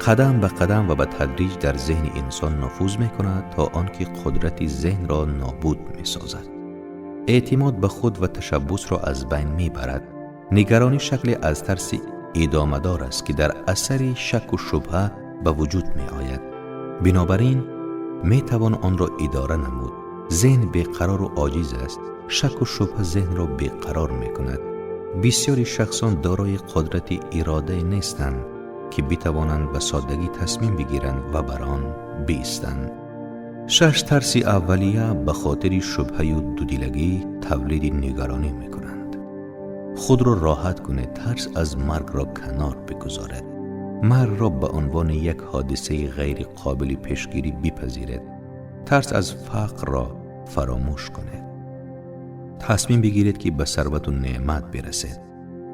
قدم به قدم و به تدریج در ذهن انسان نفوذ می کند تا آنکه قدرت ذهن را نابود می سازد. اعتماد به خود و تشبث را از بین می برد. نگرانی شکل از ترس ادامه دار است که در اثر شک و شبهه به وجود می آید. بنابراین می توان آن را اداره نمود. ذهن بیقرار و عاجز است. شک و شبهه ذهن را بیقرار می کند. بسیاری شخصان دارای قدرت اراده نیستند که بتوانند به سادگی تصمیم بگیرند و بر آن بایستند. شش ترس اولیه به خاطر شبهه و دودلگی تولید نگرانی می کنند. خود را راحت کنید. ترس از مرگ را کنار بگذارید. مرگ را به عنوان یک حادثه غیر قابل پیشگیری بپذیرید. ترس از فقر را فراموش کنید. تصمیم بگیرید که به ثروت و نعمت برسید.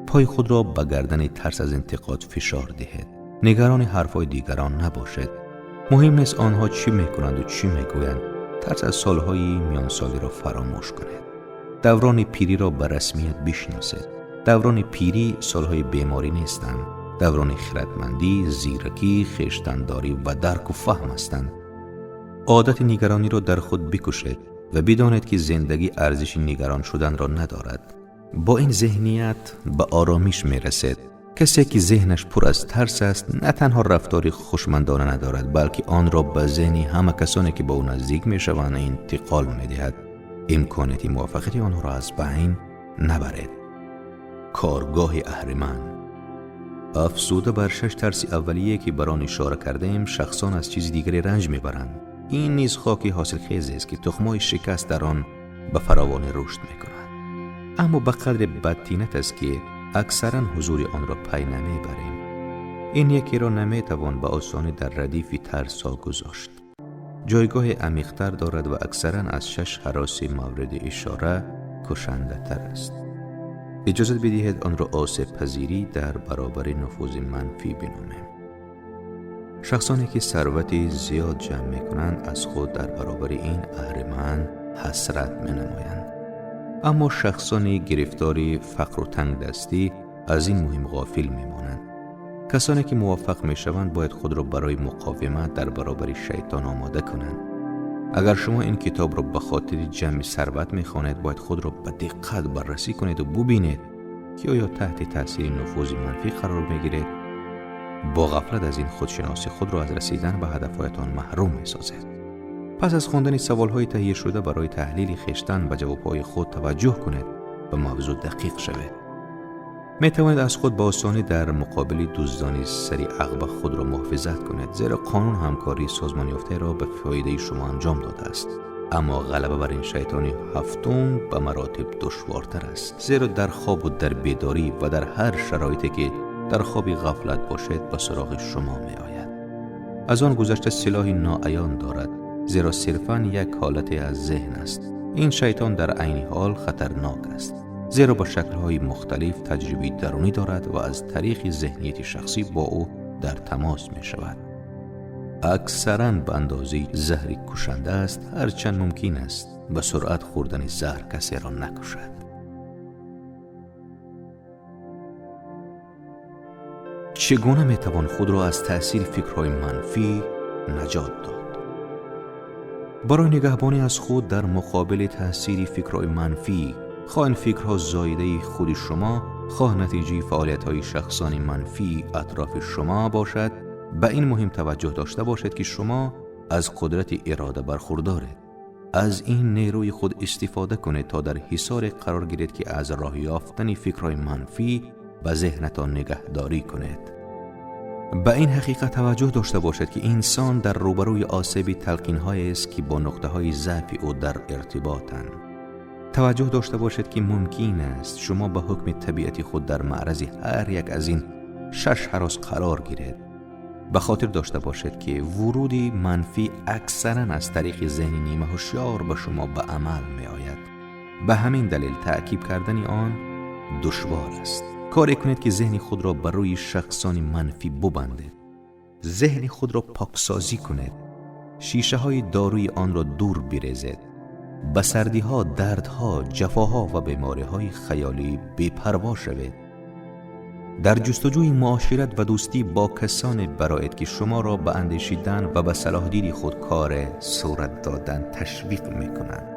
پای خود را به گردن ترس از انتقاد فشار دهید. نگران حرفهای دیگران نباشید. مهم نیست آنها چی میکنند و چی میگویند. ترس از سالهای میان سالی را فراموش کنید. دوران پیری را به رسمیت بشناسید. دوران پیری سالهای بیماری نیستند. دوران خردمندی، زیرکی، خویشتنداری و درک و فهم هستند. عادت نگرانی را در خود بکشید و بدانید که زندگی ارزش نگران شدن را ندارد. با این ذهنیت به آرامش میرسید. کسی که ذهنش پر از ترس است نه تنها رفتاری خوشمندانه ندارد، بلکه آن را به ذهن همه کسانی که با او نزدیک میشوند انتقال میدهد. امکانات موفقیت آنها را از بین نبرید. کارگاه اهرمن. افزوده بر شش ترس اولیه که بر آن اشاره کردیم، شخصان از چیز دیگری رنج میبرند. این نیز خاکی حاصلخیز است که تخمای شکست در آن به فراوانی رشد میکند، اما به قدر بدطینت است که اکثرا حضور آن را پی نمیبریم. این یکی را نمیتوان به آسانی در ردیف ترسا گذاشت. جایگاه عمیق‌تر دارد و اکثرا از شش هراس مورد اشاره کشنده تر است. اجازه بدهید آن را آسیب پذیری در برابر نفوذ منفی بنامیم. شخصانی که ثروت زیاد جمع میکنند از خود در برابر این اهرمن حسرت مینمایند، اما شخصانی گرفتار فقر و تنگ دستی از این مهم غافل میمانند. کسانی که موفق میشوند باید خود را برای مقاومت در برابر شیطان آماده کنند. اگر شما این کتاب را به خاطر جمع ثروت میخوانید، باید خود را به دقت بررسی کنید و ببینید که آیا تحت تاثیر نفوذ منفی قرار میگیرید. با غفلت از این خودشناسی خود را از رسیدن به هدفهایتان محروم میسازید. پس از خواندن سوالهای تهیه شده برای تحلیل خویشتن و جوابهای خود توجه کنید و موضوع دقیق شوید. می توانید از خود با آسانی در مقابل دزدان سری عقب خود را محافظت کنید، زیرا قانون همکاری سازمان یافته را به فایده شما انجام داده است. اما غلبه بر این شیطان هفتم به مراتب دشوارتر است، زیرا در خواب و در بیداری و در هر شرایطی که در خواب غفلت باشید به سراغ شما می آید. از آن گذشته سلاح ناعیان دارد، زیرا صرفاً یک حالت از ذهن است. این شیطان در عین حال خطرناک است، زیرا با شکل‌های مختلف تجربه درونی دارد و از طریق ذهنیت شخصی با او در تماس می شود. اکثراً به اندازه زهر کشنده است، هرچند ممکن است به سرعت خوردن زهر کسی را نکشد. چگونه میتوان خود را از تأثیر فکرهای منفی نجات داد؟ برای نگهبانی از خود در مقابل تأثیر فکرهای منفی، خواه این فکرها زایده خود شما، خواه نتیجه فعالیت‌های شخصان منفی اطراف شما باشد، به این مهم توجه داشته باشد که شما از قدرت اراده برخوردارید. از این نیروی خود استفاده کنید تا در حصار قرار گیرید که از راه یافتن فکرهای منفی به ذهنتان نگهداری کنید. به این حقیقت توجه داشته باشد که انسان در روبروی آسیب تلقین‌هایی است که با نقطه‌های ضعف او در ارتباطند. توجه داشته باشد که ممکن است شما به حکم طبیعت خود در معرض هر یک از این 6 هراس قرار گیرید. به خاطر داشته باشد که ورود منفی اکثرا از طریق ذهن نیمه هوشیار به شما به عمل می آید. به همین دلیل تعقیب کردن آن دشوار است. کاری کنید که ذهن خود را بر روی شخصان منفی ببندید. ذهن خود را پاکسازی کنید. شیشه های داروی آن را دور بریزید. به سردی ها، دردها، جفاها و بیماری های خیالی بی‌پروا شوید. در جستجوی معاشرت و دوستی با کسانی برایید که شما را به اندیشیدن و به صلاح دید خود کار صورت دادن تشویق میکنند.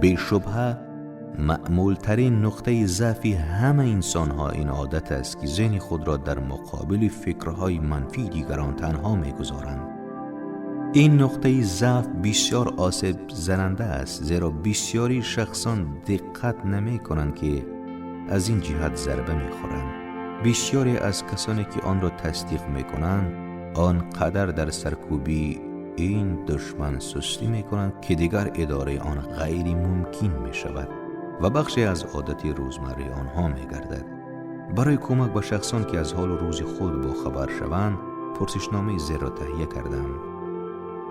بی‌شبهه معمولترین نقطه ضعف همه انسانها این عادت است که ذهن خود را در مقابل فکرهای منفی دیگران تنها میگذارند. این نقطه ضعف بسیار آسیب زننده است، زیرا بسیاری شخصان دقت نمی کنند که از این جهت ضربه می خورند. بسیاری از کسانی که آن را تصدیق می کنند آنقدر در سرکوبی این دشمن سستی می کنند که دیگر اداره آن غیر ممکن می شود و بخشی از عادت روزمره آنها می گردد. برای کمک به شخصان که از حال و روز خود با خبر شوند، پرسشنامه زیر را تهیه کردم.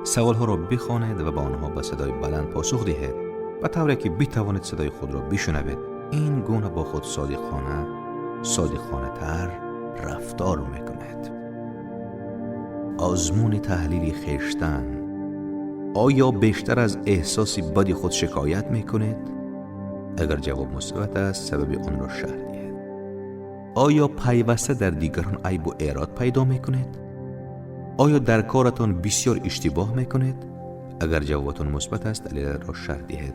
سوالها را بخوانید و به آنها با صدای بلند پاسخ دهید، به طوری که بتوانید صدای خود را بشنوید. این گونه با خود صادقانه تر رفتار میکنید. آزمون تحلیل خویشتن. آیا بیشتر از احساس بدی خود شکایت میکنید؟ اگر جواب مثبت است، سبب آن را شرح دهید. آیا پیوسته در دیگران عیب و ایراد پیدا میکنید؟ آیا در کارتان بسیار اشتباه میکنید؟ اگر جوابتان مثبت است، دلیل را شرح دهید.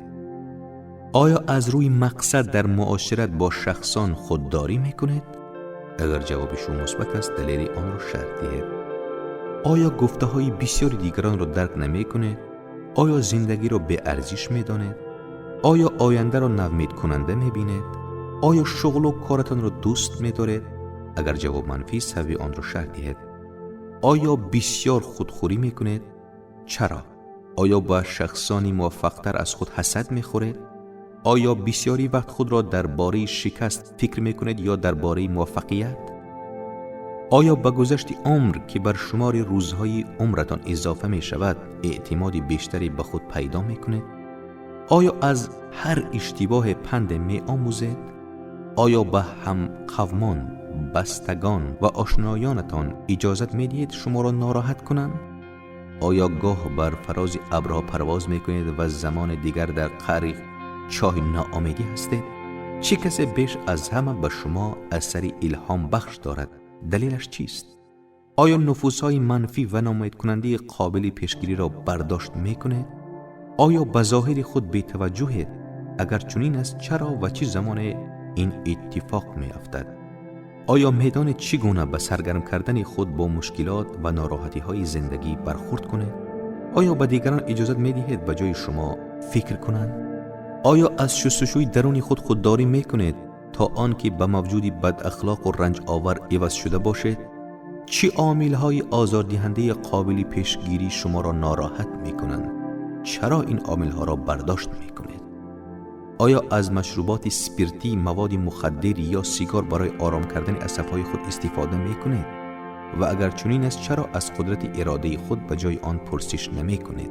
آیا از روی مقصد در معاشرت با شخصان خودداری میکنید؟ اگر جواب شما مثبت است، دلیل آن را شرح دهید. آیا گفته های بسیار دیگران را درک نمی کنید؟ آیا زندگی را به ارزش می دانید؟ آیا آینده را نومید کننده می بینید؟ آیا شغل و کارتان را دوست می دارید؟ اگر جواب منفی است، سبب آن را شرح دهید. آیا بسیار خودخوری می کنید؟ چرا؟ آیا با شخصانی موفقتر از خود حسد می خورید؟ آیا بسیاری وقت خود را درباره شکست فکر می کنید یا درباره موفقیت؟ آیا به گذشت عمر که بر شمار روزهای عمرتان اضافه می شود اعتماد بیشتری به خود پیدا می کنید؟ آیا از هر اشتباه پند می آموزید؟ آیا به هم قومان، بستگان و آشنایانتان اجازت می دهید شما را ناراحت کنند؟ آیا گاه بر فراز ابرها پرواز می کنید و زمان دیگر در قعر چاه ناامیدی هستید؟ چه کسی بیش از همه به شما اثر الهام بخش دارد؟ دلیلش چیست؟ آیا نفوذهای منفی و ناامید کننده قابل پیشگیری را برداشت می کنید؟ آیا به ظاهر خود بی‌توجهید؟ اگر چنین است، چرا و چه زمان این اتفاق می افتد؟ آیا میدانید چگونه به سرگرم کردن خود با مشکلات و ناراحتی های زندگی برخورد کنید؟ آیا به دیگران اجازت می دهید به جای شما فکر کنند؟ آیا از شستشوی درون خود خودداری می کنید تا آنکه به موجودی بد اخلاق و رنج آور عوض شده باشید؟ چه عامل های آزاردهنده قابل پیشگیری شما را ناراحت می کنند؟ چرا این عامل ها را برداشت می کنید؟ آیا از مشروبات سپیرتی، مواد مخدر یا سیگار برای آرام کردن عصب‌های خود استفاده می کنید؟ و اگر چنین است، چرا از قدرت اراده خود به جای آن پرسش نمی کنید؟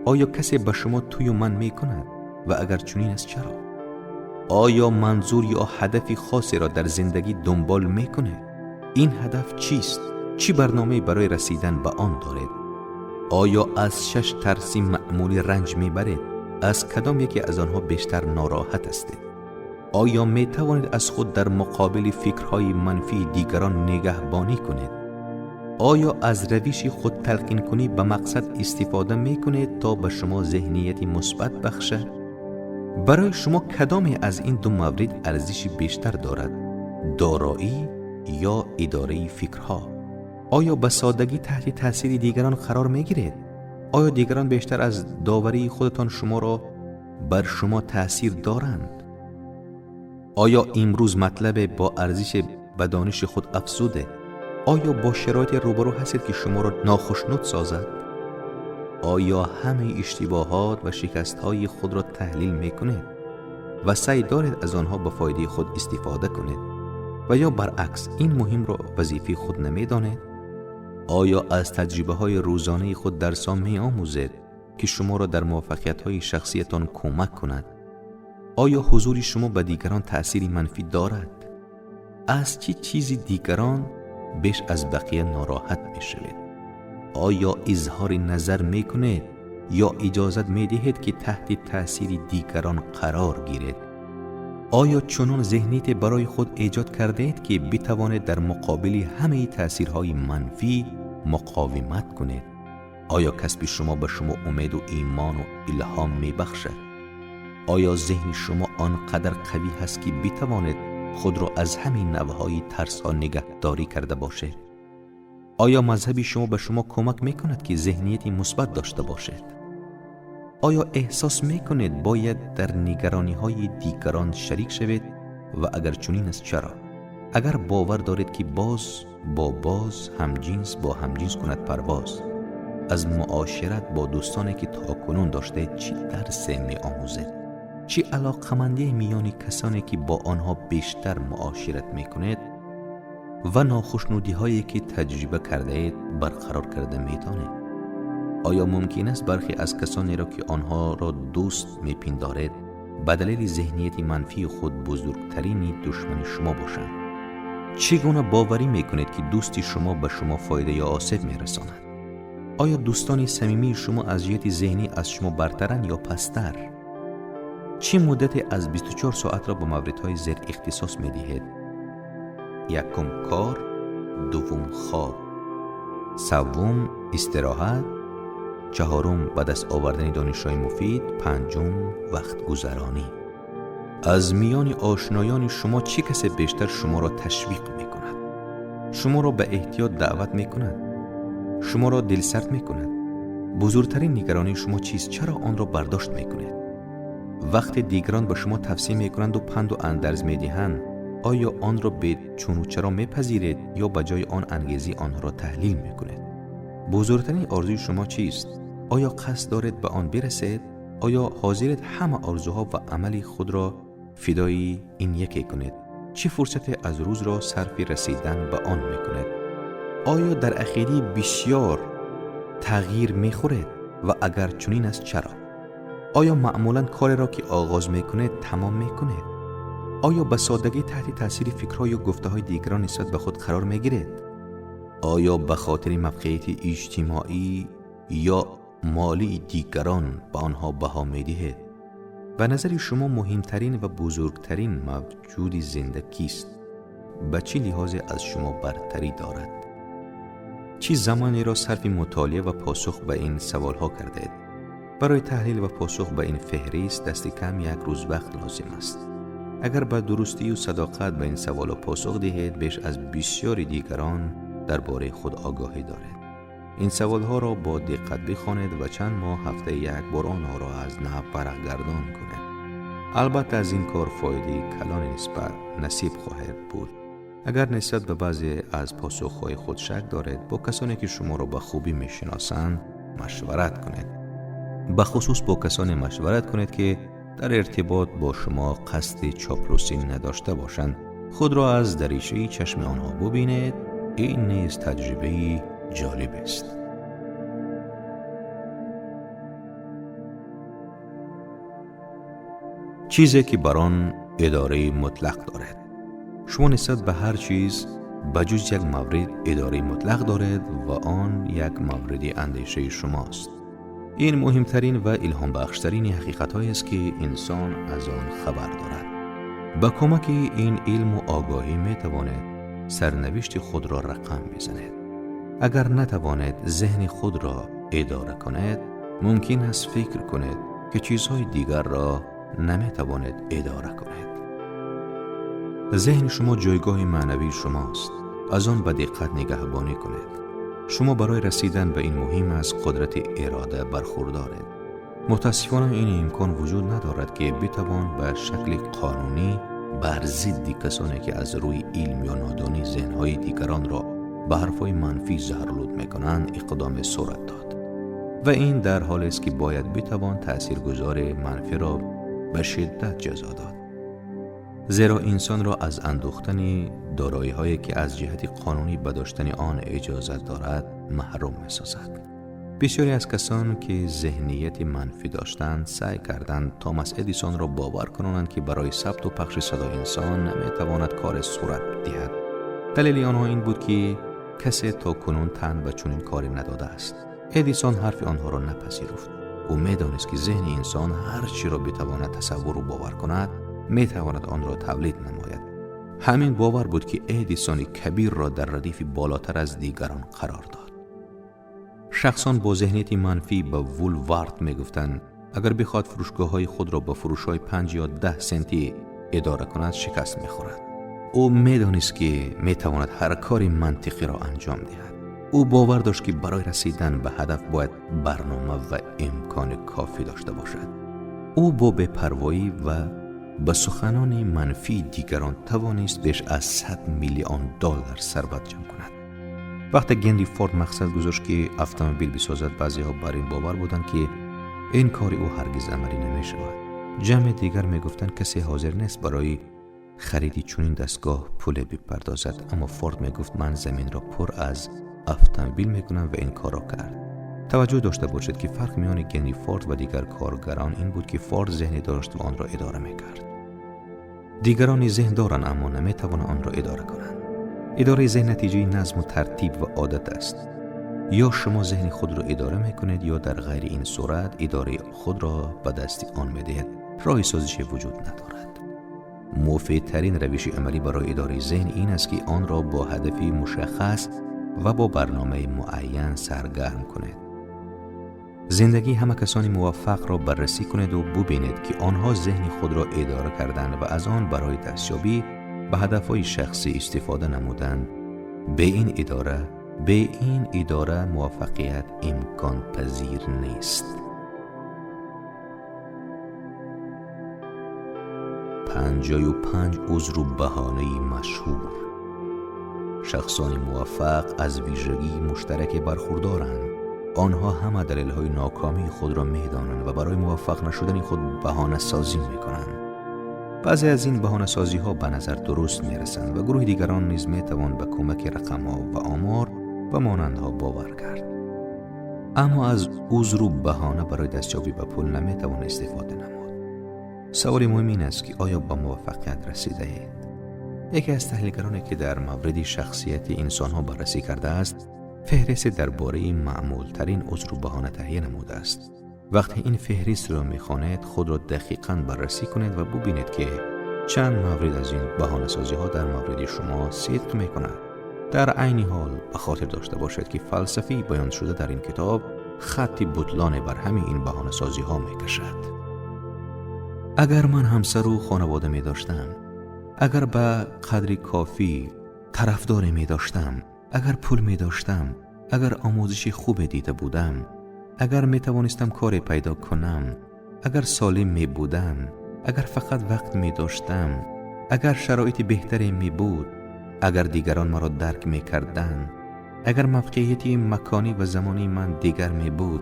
آیا کسی به شما توی و من می کند؟ و اگر چنین است، چرا؟ آیا منظور یا هدف خاصی را در زندگی دنبال می کنید؟ این هدف چیست؟ چی برنامه برای رسیدن به آن دارید؟ آیا از 6 ترس معمولی رنج می برید؟ از کدام یکی از آنها بیشتر ناراحت هستید؟ آیا می توانید از خود در مقابل فکرهای منفی دیگران نگهبانی کنید؟ آیا از روش خود تلقین کنی به مقصد استفاده می کنید تا به شما ذهنیت مثبت بخشد؟ برای شما کدامی از این دو مورد ارزش بیشتر دارد؟ دارایی یا اداره فکرها؟ آیا به سادگی تحت تاثیر دیگران قرار می گیرید؟ آیا دیگران بیشتر از داوری خودتان شما را بر شما تاثیر دارند؟ آیا امروز مطلب با ارزش به دانش خود افزوده؟ آیا با شرایط روبرو هستید که شما را ناخشنود سازد؟ آیا همه اشتباهات و شکست‌های خود را تحلیل می‌کنید و سعی دارید از آنها به فایده خود استفاده کنید و یا برعکس این مهم را وظیفه خود نمی‌دانید؟ آیا از تجربه‌های روزانه خود درس‌ها می‌آموزید که شما را در موفقیت‌های شخصیتان کمک کند؟ آیا حضور شما به دیگران تأثیر منفی دارد؟ از چه چیزی دیگران بیش از بقیه ناراحت می‌شوید؟ آیا اظهار نظر می‌کنید یا اجازت می‌دهید که تحت تأثیر دیگران قرار گیرید؟ آیا چنان ذهنیت برای خود ایجاد کرده اید که بتوانید در مقابل همه تأثیرهای منفی مقاومت کنید؟ آیا کسب شما به شما امید و ایمان و الهام می‌بخشد؟ آیا ذهن شما آنقدر قوی هست که بتوانید خود را از همین نوع‌های ترس‌ها نگهداری کرده باشید؟ آیا مذهب شما به شما کمک می‌کند که ذهنیت مثبت داشته باشید؟ آیا احساس می‌کنید باید در نگرانی‌های دیگران شریک شوید و اگر چنین است چرا؟ اگر باور دارید که باز با باز همجنس با همجنس کند پرواز، از معاشرت با دوستانی که تاکنون داشته چی درس می‌آموزید؟ چی علاقمندی میان کسانی که با آنها بیشتر معاشرت می‌کنید و ناخشنودی هایی که تجربه کرده اید برقرار کرده می‌توانید؟ آیا ممکن است برخی از کسانی را که آنها را دوست می‌پندارید به دلیل ذهنیت منفی خود بزرگترین دشمن شما باشند؟ چگونه باوری می‌کنید که دوستی شما به شما فایده یا آسیب می‌رساند؟ آیا دوستان صمیمی شما از جهت ذهنی از شما برترند یا پستر؟ چه مدتی از 24 ساعت را به موردهای زیر اختصاص می‌دهید؟ یکم کار، دوم خواب، سوم استراحت، چهارم به دست آوردن دانش‌های مفید، پنجم وقت گذرانی. از میان آشنایان شما چه کسی بیشتر شما را تشویق می‌کند؟ شما را به احتیاط دعوت می‌کند؟ شما را دلسرد می‌کند؟ بزرگترین نگرانی شما چیست؟ چرا آن را برداشت می‌کنید؟ وقتی دیگران به شما توصیه می‌کنند و پند و اندرز می‌دهند، آیا آن را به چون و چرا می‌پذیرید یا به جای آن انگیزه آنها را تحلیل می‌کنید؟ بزرگترین آرزوی شما چیست؟ آیا قصد دارید به آن برسید؟ آیا حاضرید همه آرزوها و عمل خود را فدای این یکی کنید؟ چه فرصتی از روز را صرف رسیدن به آن می‌کنید؟ آیا در عقیده بسیار تغییر می‌خورید و اگر چنین است چرا؟ آیا معمولاً کاری را که آغاز می‌کنید تمام می‌کنید؟ آیا به سادگی تحت تاثیر فکرها یا گفته‌های دیگران نسبت به خود قرار می‌گیرید؟ آیا به خاطر موقعیت اجتماعی یا مالی دیگران به آنها بها می‌دهید؟ به نظر شما مهمترین و بزرگترین موجود زنده کیست؟ به چه لحاظ از شما برتری دارد؟ چه زمانی را صرف مطالعه و پاسخ به این سوالها کردید؟ برای تحلیل و پاسخ به این فهرست دست کم یک روز وقت لازم است. اگر به درستی و صداقت به این سوال پاسخ دهید، بیش از بسیاری دیگران درباره خود آگاهی دارید. این سوالها را با دقت بخوانید و چند ماه هفته یک بار آنها را از نو برگردان کنید. البته از این کار فایده کلان نسبت نصیب خواهد بود. اگر نسبت به بعضی از پاسخهای خود شک دارید، با کسانی که شما را به خوبی میشناسند مشورت کنید. به خصوص با کسانی مشورت کنید که در ارتباط با شما قصد چاپلوسی نداشته باشند. خود را از دریچه چشم آنها ببینید. این نیز تجربه جالب است. چیزی که بر آن اداره مطلق دارد. شما نسبت به هر چیز بجز یک مورد اداره مطلق دارد و آن یک مورد اندیشه شماست. این مهمترین و الهام بخشترین حقیقت‌هایی است که انسان از آن خبر دارد. Ба кӯмаки ин илму огаҳӣ метавонед сарнавишти худро рақам бизанед. Агар натавонед зеҳни худро идора кунед, мумкин аст фикр кунед ки чизҳои дигарро наметавонед идора кунед. Зеҳни шумо ҷойгоҳи маънавии шумост. Аз он ба диққат нигаҳбонӣ кунед. Шумо барои расидан ба ин муҳим аз қудрати ирода бархурдоред. Мутаассифона ин имкон вуҷуд надорад ки битавон ба шакли қонунӣ бар зидди касоне ки аз рӯи илм ё нодонӣ зеҳнҳои дигаронро ба ҳарфҳои манфӣ заҳролуд мекунанд иқдоме сурат дод. Ва ин дар ҳолест ки бояд битавон таъсиргузори манфиро ба шиддат ҷазо дод. Зеро инсонро аз андӯхтани дороиҳое ки аз ҷиҳати қонунӣ ба доштани он иҷозат дорад маҳрум месозад. Бисёре аз касон ки зеҳнияти манфӣ доштанд саъй карданд Томас Эдисонро бовар кунонанд ки барои сабту пахши садои инсон наметавонад коре сурат диҳад. Далели онҳо ин буд ки касе то кунун тан ба чунин коре надодааст. Эдисон ҳарфи онҳоро напазируфт. Ӯ медонист ки зеҳни инсон ҳар чиро битавонад тасаввуру бовар кунад, метавонад онро тавлид намояд. Ҳамин бовар буд ки Эдисони кабирро дар радифи болотар аз дигарон қарор дод. Шахсон бо зеҳнияти манфӣ ба Вулвард мегуфтанд, агар бихоҳад фурӯшгоҳҳои худро ба фурӯшҳои 5 ё 10 сентӣ идора кунад, шикаст мехӯрад. Ӯ медонист ки метавонад ҳар кори мантиқиро анҷом диҳад. Ӯ бовар дошт ки барои расидан ба ҳадаф бояд барнома ва имкони кофӣ дошта бошад. Ӯ бо бепарвоӣ ва ба суханони манфии дигарон тавонист беш аз 100 миллион доллар сарват ҷамъ кунад. Вақте Генри Форд мақсад гузошт ки автомобил бисозад, баъзеҳо бар ин бовар буданд ки ин кори ӯ ҳаргиз амалӣ намешавад. Ҷамъи дигар мегуфтанд касе ҳозир нест барои хариди чунин дастгоҳ пуле бипардозад, аммо Форд мегуфт ман заминро пур аз автомобил мекунам ва ин корро кард. Таваҷҷӯҳ дошта бошед ки фарқ миёни Генри Форд ва дигар коргарон ин буд ки Форд зеҳне дошт ва онро идора мекард. Дигарон зеҳн доранд, аммо наметавонанд онро идора кунанд. Идораи зеҳн натиҷаи назму тартиб ва одат аст. Ё шумо зеҳни худро идора мекунед, ё дар ғайри ин сурат идораи худро ба дасти он медиҳед. Роҳи созише вуҷуд надорад. Муфидтарин равиши амалӣ барои идораи зеҳн ин аст ки онро бо ҳадафи мушаххас ва бо барномаи муайян саргарм кунед. Зиндагии ҳама касони муваффақро баррасӣ кунеду бубинед ки онҳо зеҳни худро идора карданд ва аз он барои дастёбӣ ба ҳадафҳои шахсӣ истифода намуданд. Бе ин идора муваффақият имконпазир нест. 55 узру баҳонаи машҳур. Шахсони муваффақ аз вижагии муштараке бархурдоранд. Онҳо ҳама далелҳои нокомии худро медонанд ва барои муваффақ нашудани худ баҳонасозӣ мекунанд. Баъзе аз ин баҳонасозиҳо ба назар дуруст мерасанд ва гурӯҳи дигарон низ метавон ба кӯмаки рақамҳо ва омор ва монандҳо бовар кард. Аммо аз узру баҳона барои дастёбӣ ба пул наметавон истифода намуд. Саволи муҳим ин аст ки оё ба муваффақият расидаед? Яке аз таҳлилгароне ки дар мавриди шахсияти инсонҳо баррасӣ кардааст, феҳристе дар бораи маъмултарин узру баҳона таҳия намудааст. Вақте ин феҳристро мехонед, худро дақиқан баррасӣ кунед ва бубинед ки чанд маврид аз ин баҳонасозиҳо дар мавриди шумо сидқ мекунад. Дар айни ҳол ба хотир дошта бошед ки фалсафии баёншуда дар ин китоб хатти бутлоне бар ҳамаи ин баҳонасозиҳо мекашад. Агар ман ҳамсару хонавода медоштам, агар ба қадри кофӣ тарафдоре медоштам, агар пул медоштам, агар омӯзиши хубе дида будам, агар метавонистам коре пайдо кунам, агар солим мебудам, агар фақат вақт медоштам, агар шароити беҳтаре мебуд, агар дигарон маро дарк мекарданд, агар мавқеияти маконӣ ва замонии ман дигар мебуд,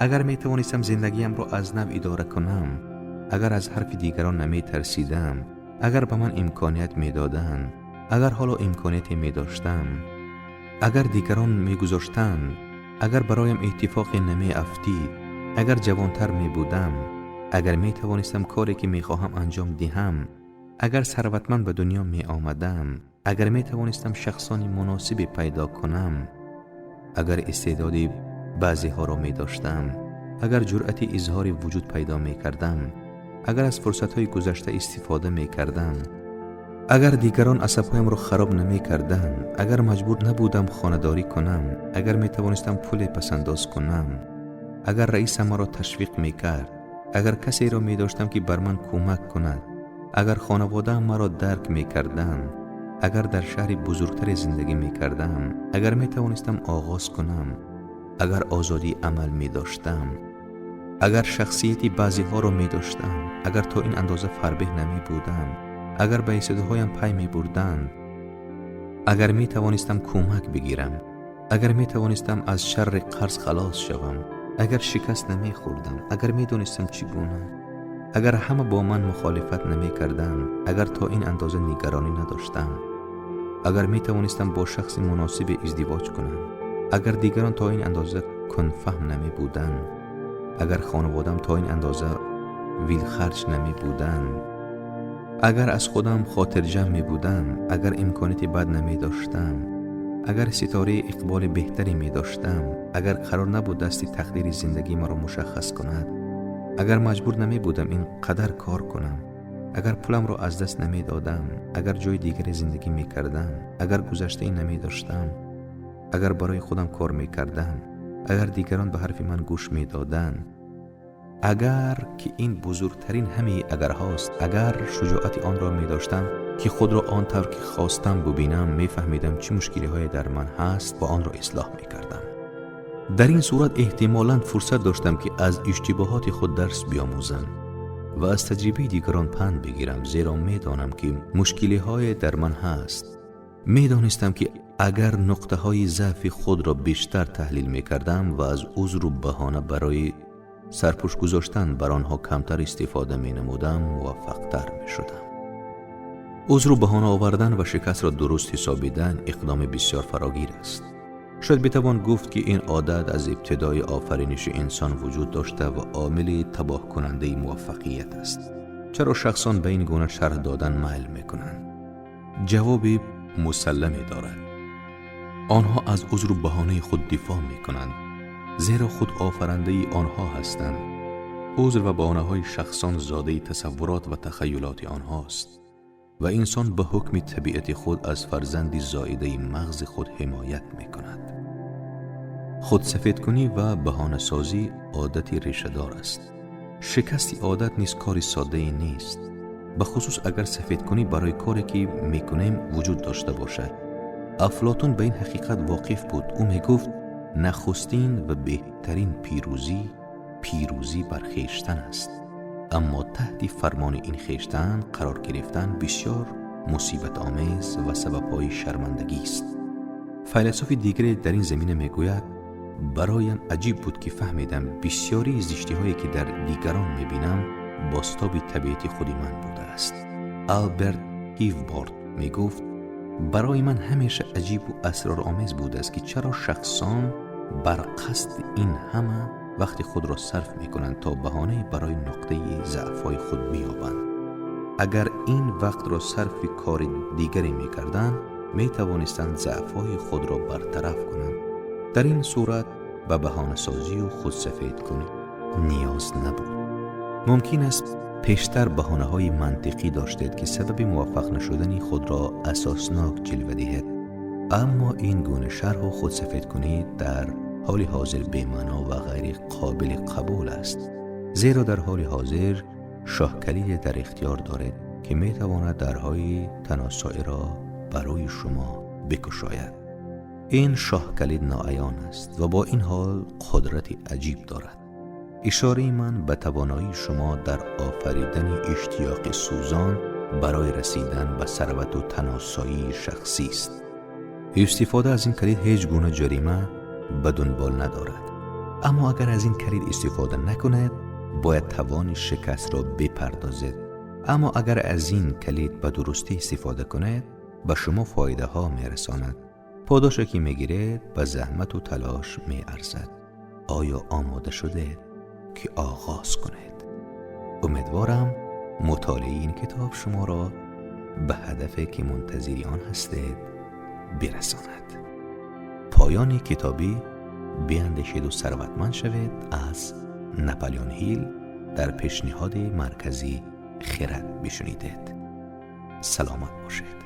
агар метавонистам зиндагиамро аз нав идора кунам, агар аз ҳарфи дигарон наметарсидам, агар ба ман имконият медоданд, агар ҳоло имконияте медоштам, агар дигарон мегузоштанд, агар бароям иттифоқе намеафтид, агар ҷавонтар мебудам, агар метавонистам коре ки мехоҳам анҷом диҳам, агар сарватманд ба дунё меомадам, агар метавонистам шахсони муносибе пайдо кунам, агар истеъдоди баъзеҳоро медоштам, агар ҷуръати изҳори вуҷуд пайдо мекардам, агар аз фурсатҳои гузашта истифода мекардам, агар дигарон асабҳоямро хароб намекарданд, агар маҷбур набудам хонадорӣ кунам, агар метавонистам пуле пасандоз кунам, агар раисам маро ташвиқ мекард, агар касеро медоштам ки бар ман кӯмак кунад, агар хонаводаам маро дарк мекарданд, агар дар шаҳри бузургтаре зиндагӣ мекардам, агар метавонистам оғоз кунам, агар озодии амал медоштам, агар шахсияти баъзеҳоро медоштам, агар то ин андоза фарбеҳ намебудам, агар ба истеъдодҳоям пай мебурданд, агар метавонистам кӯмак бигирам, агар метавонистам аз шарри қарз халос шавам, агар шикаст намехӯрдам, агар медонистам чӣ гуна, агар ҳама бо ман мухолифат намекарданд, агар то ин андоза нигаронӣ надоштам, агар метавонистам бо шахси муносибе издивоҷ кунам, агар дигарон то ин андоза кундфаҳм намебуданд, агар хонаводаам то ин андоза вилхарҷ намебуданд, агар аз худам хотирҷамъ мебудам, агар имконияти бад намедоштам, агар ситораи иқболи беҳтаре медоштам, агар қарор набуд дасти тақдири зиндагӣ маро мушаххас кунад, агар маҷбур намебудам ин қадар кор кунам, агар пуламро аз даст намедодам, агар ҷои дигаре зиндагӣ мекардам, агар гузаштае намедоштам, агар барои худам кор мекардам, агар дигарон ба ҳарфи ман гӯш медоданд, агар ки ин бузургтарин ҳамаи агарҳост, агар шуҷоати онро медоштам ки худро он тавр ки хостам бубинам, мефаҳмидам чӣ мушкилиҳое дар ман ҳаст ва онро ислоҳ мекардам. Дар ин сурат эҳтимолан фурсат доштам ки аз иштибоҳоти худ дарс биомӯзам ва аз таҷрибаи дигарон панд бигирам, зеро медонам ки мушкилиҳое дар ман ҳаст. Медонистам ки агар нуқтаҳои заъфи худро бештар таҳлил мекардам ва аз узру баҳона барои сарпӯш гузоштан бар онҳо камтар истифода менамудам, муваффақтар мешудам. Узру баҳона овардан ва шикастро дуруст ҳисобидан иқдоми бисёр фарогир аст. Шояд битавон гуфт ки ин одат аз ибтидои офариниши инсон вуҷуд дошта ва омили табоҳкунандаи муваффақият аст. Чаро шахсон ба ин гуна шарҳ додан майл мекунанд? Ҷавоби мусалламе дорад. Онҳо аз узру баҳонаи худ дифоъ мекунанд, зеро худ офарандаи онҳо ҳастанд. Узр ва баҳонаҳои шахсон зодаи тасаввурот ва тахайюлоти онҳост ва инсон ба ҳукми табиати худ аз фарзанди зоидаи мағзи худ ҳимоят мекунад. Худсафедкунӣ ва баҳонасозӣ одати решадор аст. Шикасти одат низ кори соддае нест, бахусус агар сафедкунӣ барои коре ки мекунем вуҷуд дошта бошад. Афлотун ба ин ҳақиқат воқиф буд. Ӯ мегуфт: нахустин ва беҳтарин пирӯзӣ пирӯзӣ бар хештан аст, аммо таҳти фармони ин хештан қарор гирифтан бисёр мусибатомез ва сабабҳои шармандагист. Файласуфи дигаре дар ин замина мегӯяд: бароям аҷиб буд ки фаҳмидам бисёрии зиштиҳое ки дар дигарон мебинам бозтоби табиати худи ман будааст. Алберт Ҳивборд мегуфт: барои ман ҳамеша аҷибу асроромез будааст ки чаро шахсон бар қасди ин ҳама вақти худро сарф мекунанд то баҳонае барои нуқтаи заъфҳои худ биёбанд. Агар ин вақтро сарфи кори дигаре мекарданд, метавонистанд заъфҳои худро бартараф кунанд. Дар ин сурат ба баҳонасозию худсафедкунӣ ниёз набуд. Мумкин аст пештар баҳонаҳои мантиқӣ доштед ки сабаби муваффақ нашудани худро асоснок ҷилва диҳед, аммо ин гуна шарҳу худсафедкунӣ дар ҳоли ҳозир бемаъно ва ғайри қобили қабул аст, зеро дар ҳоли ҳозир шоҳкалиде дар ихтиёр доред ки метавонад дарҳои таносоиро барои шумо бикушояд. Ин шоҳкалид ноаён аст ва бо ин ҳол қудрати аҷиб дорад. Ишораи ман ба тавоноии шумо дар офаридани иштиёқи сӯзон барои расидан ба сарвату таносоии шахсист. Истифода аз ин калид ҳеҷ гуна ҷарима ба дунбол надорад, аммо агар аз ин калид истифода накунед, бояд тавони шикастро бипардозед. Аммо агар аз ин калид ба дурустӣ истифода кунед, ба шумо фоидаҳо мерасонад. Подоше ки мегиред ба заҳмату талош меарзад. Оё омода шудед ки оғоз кунед? Умедворам мутолиаи ин китоб шуморо ба ҳадафе ки мунтазири он ҳастед бирасонад. Поёни китоби «Биандешеду сарватманд шавед» аз Наполеон Ҳил дар пешниҳоди маркази Хирад бишунидед. Саломат бошед.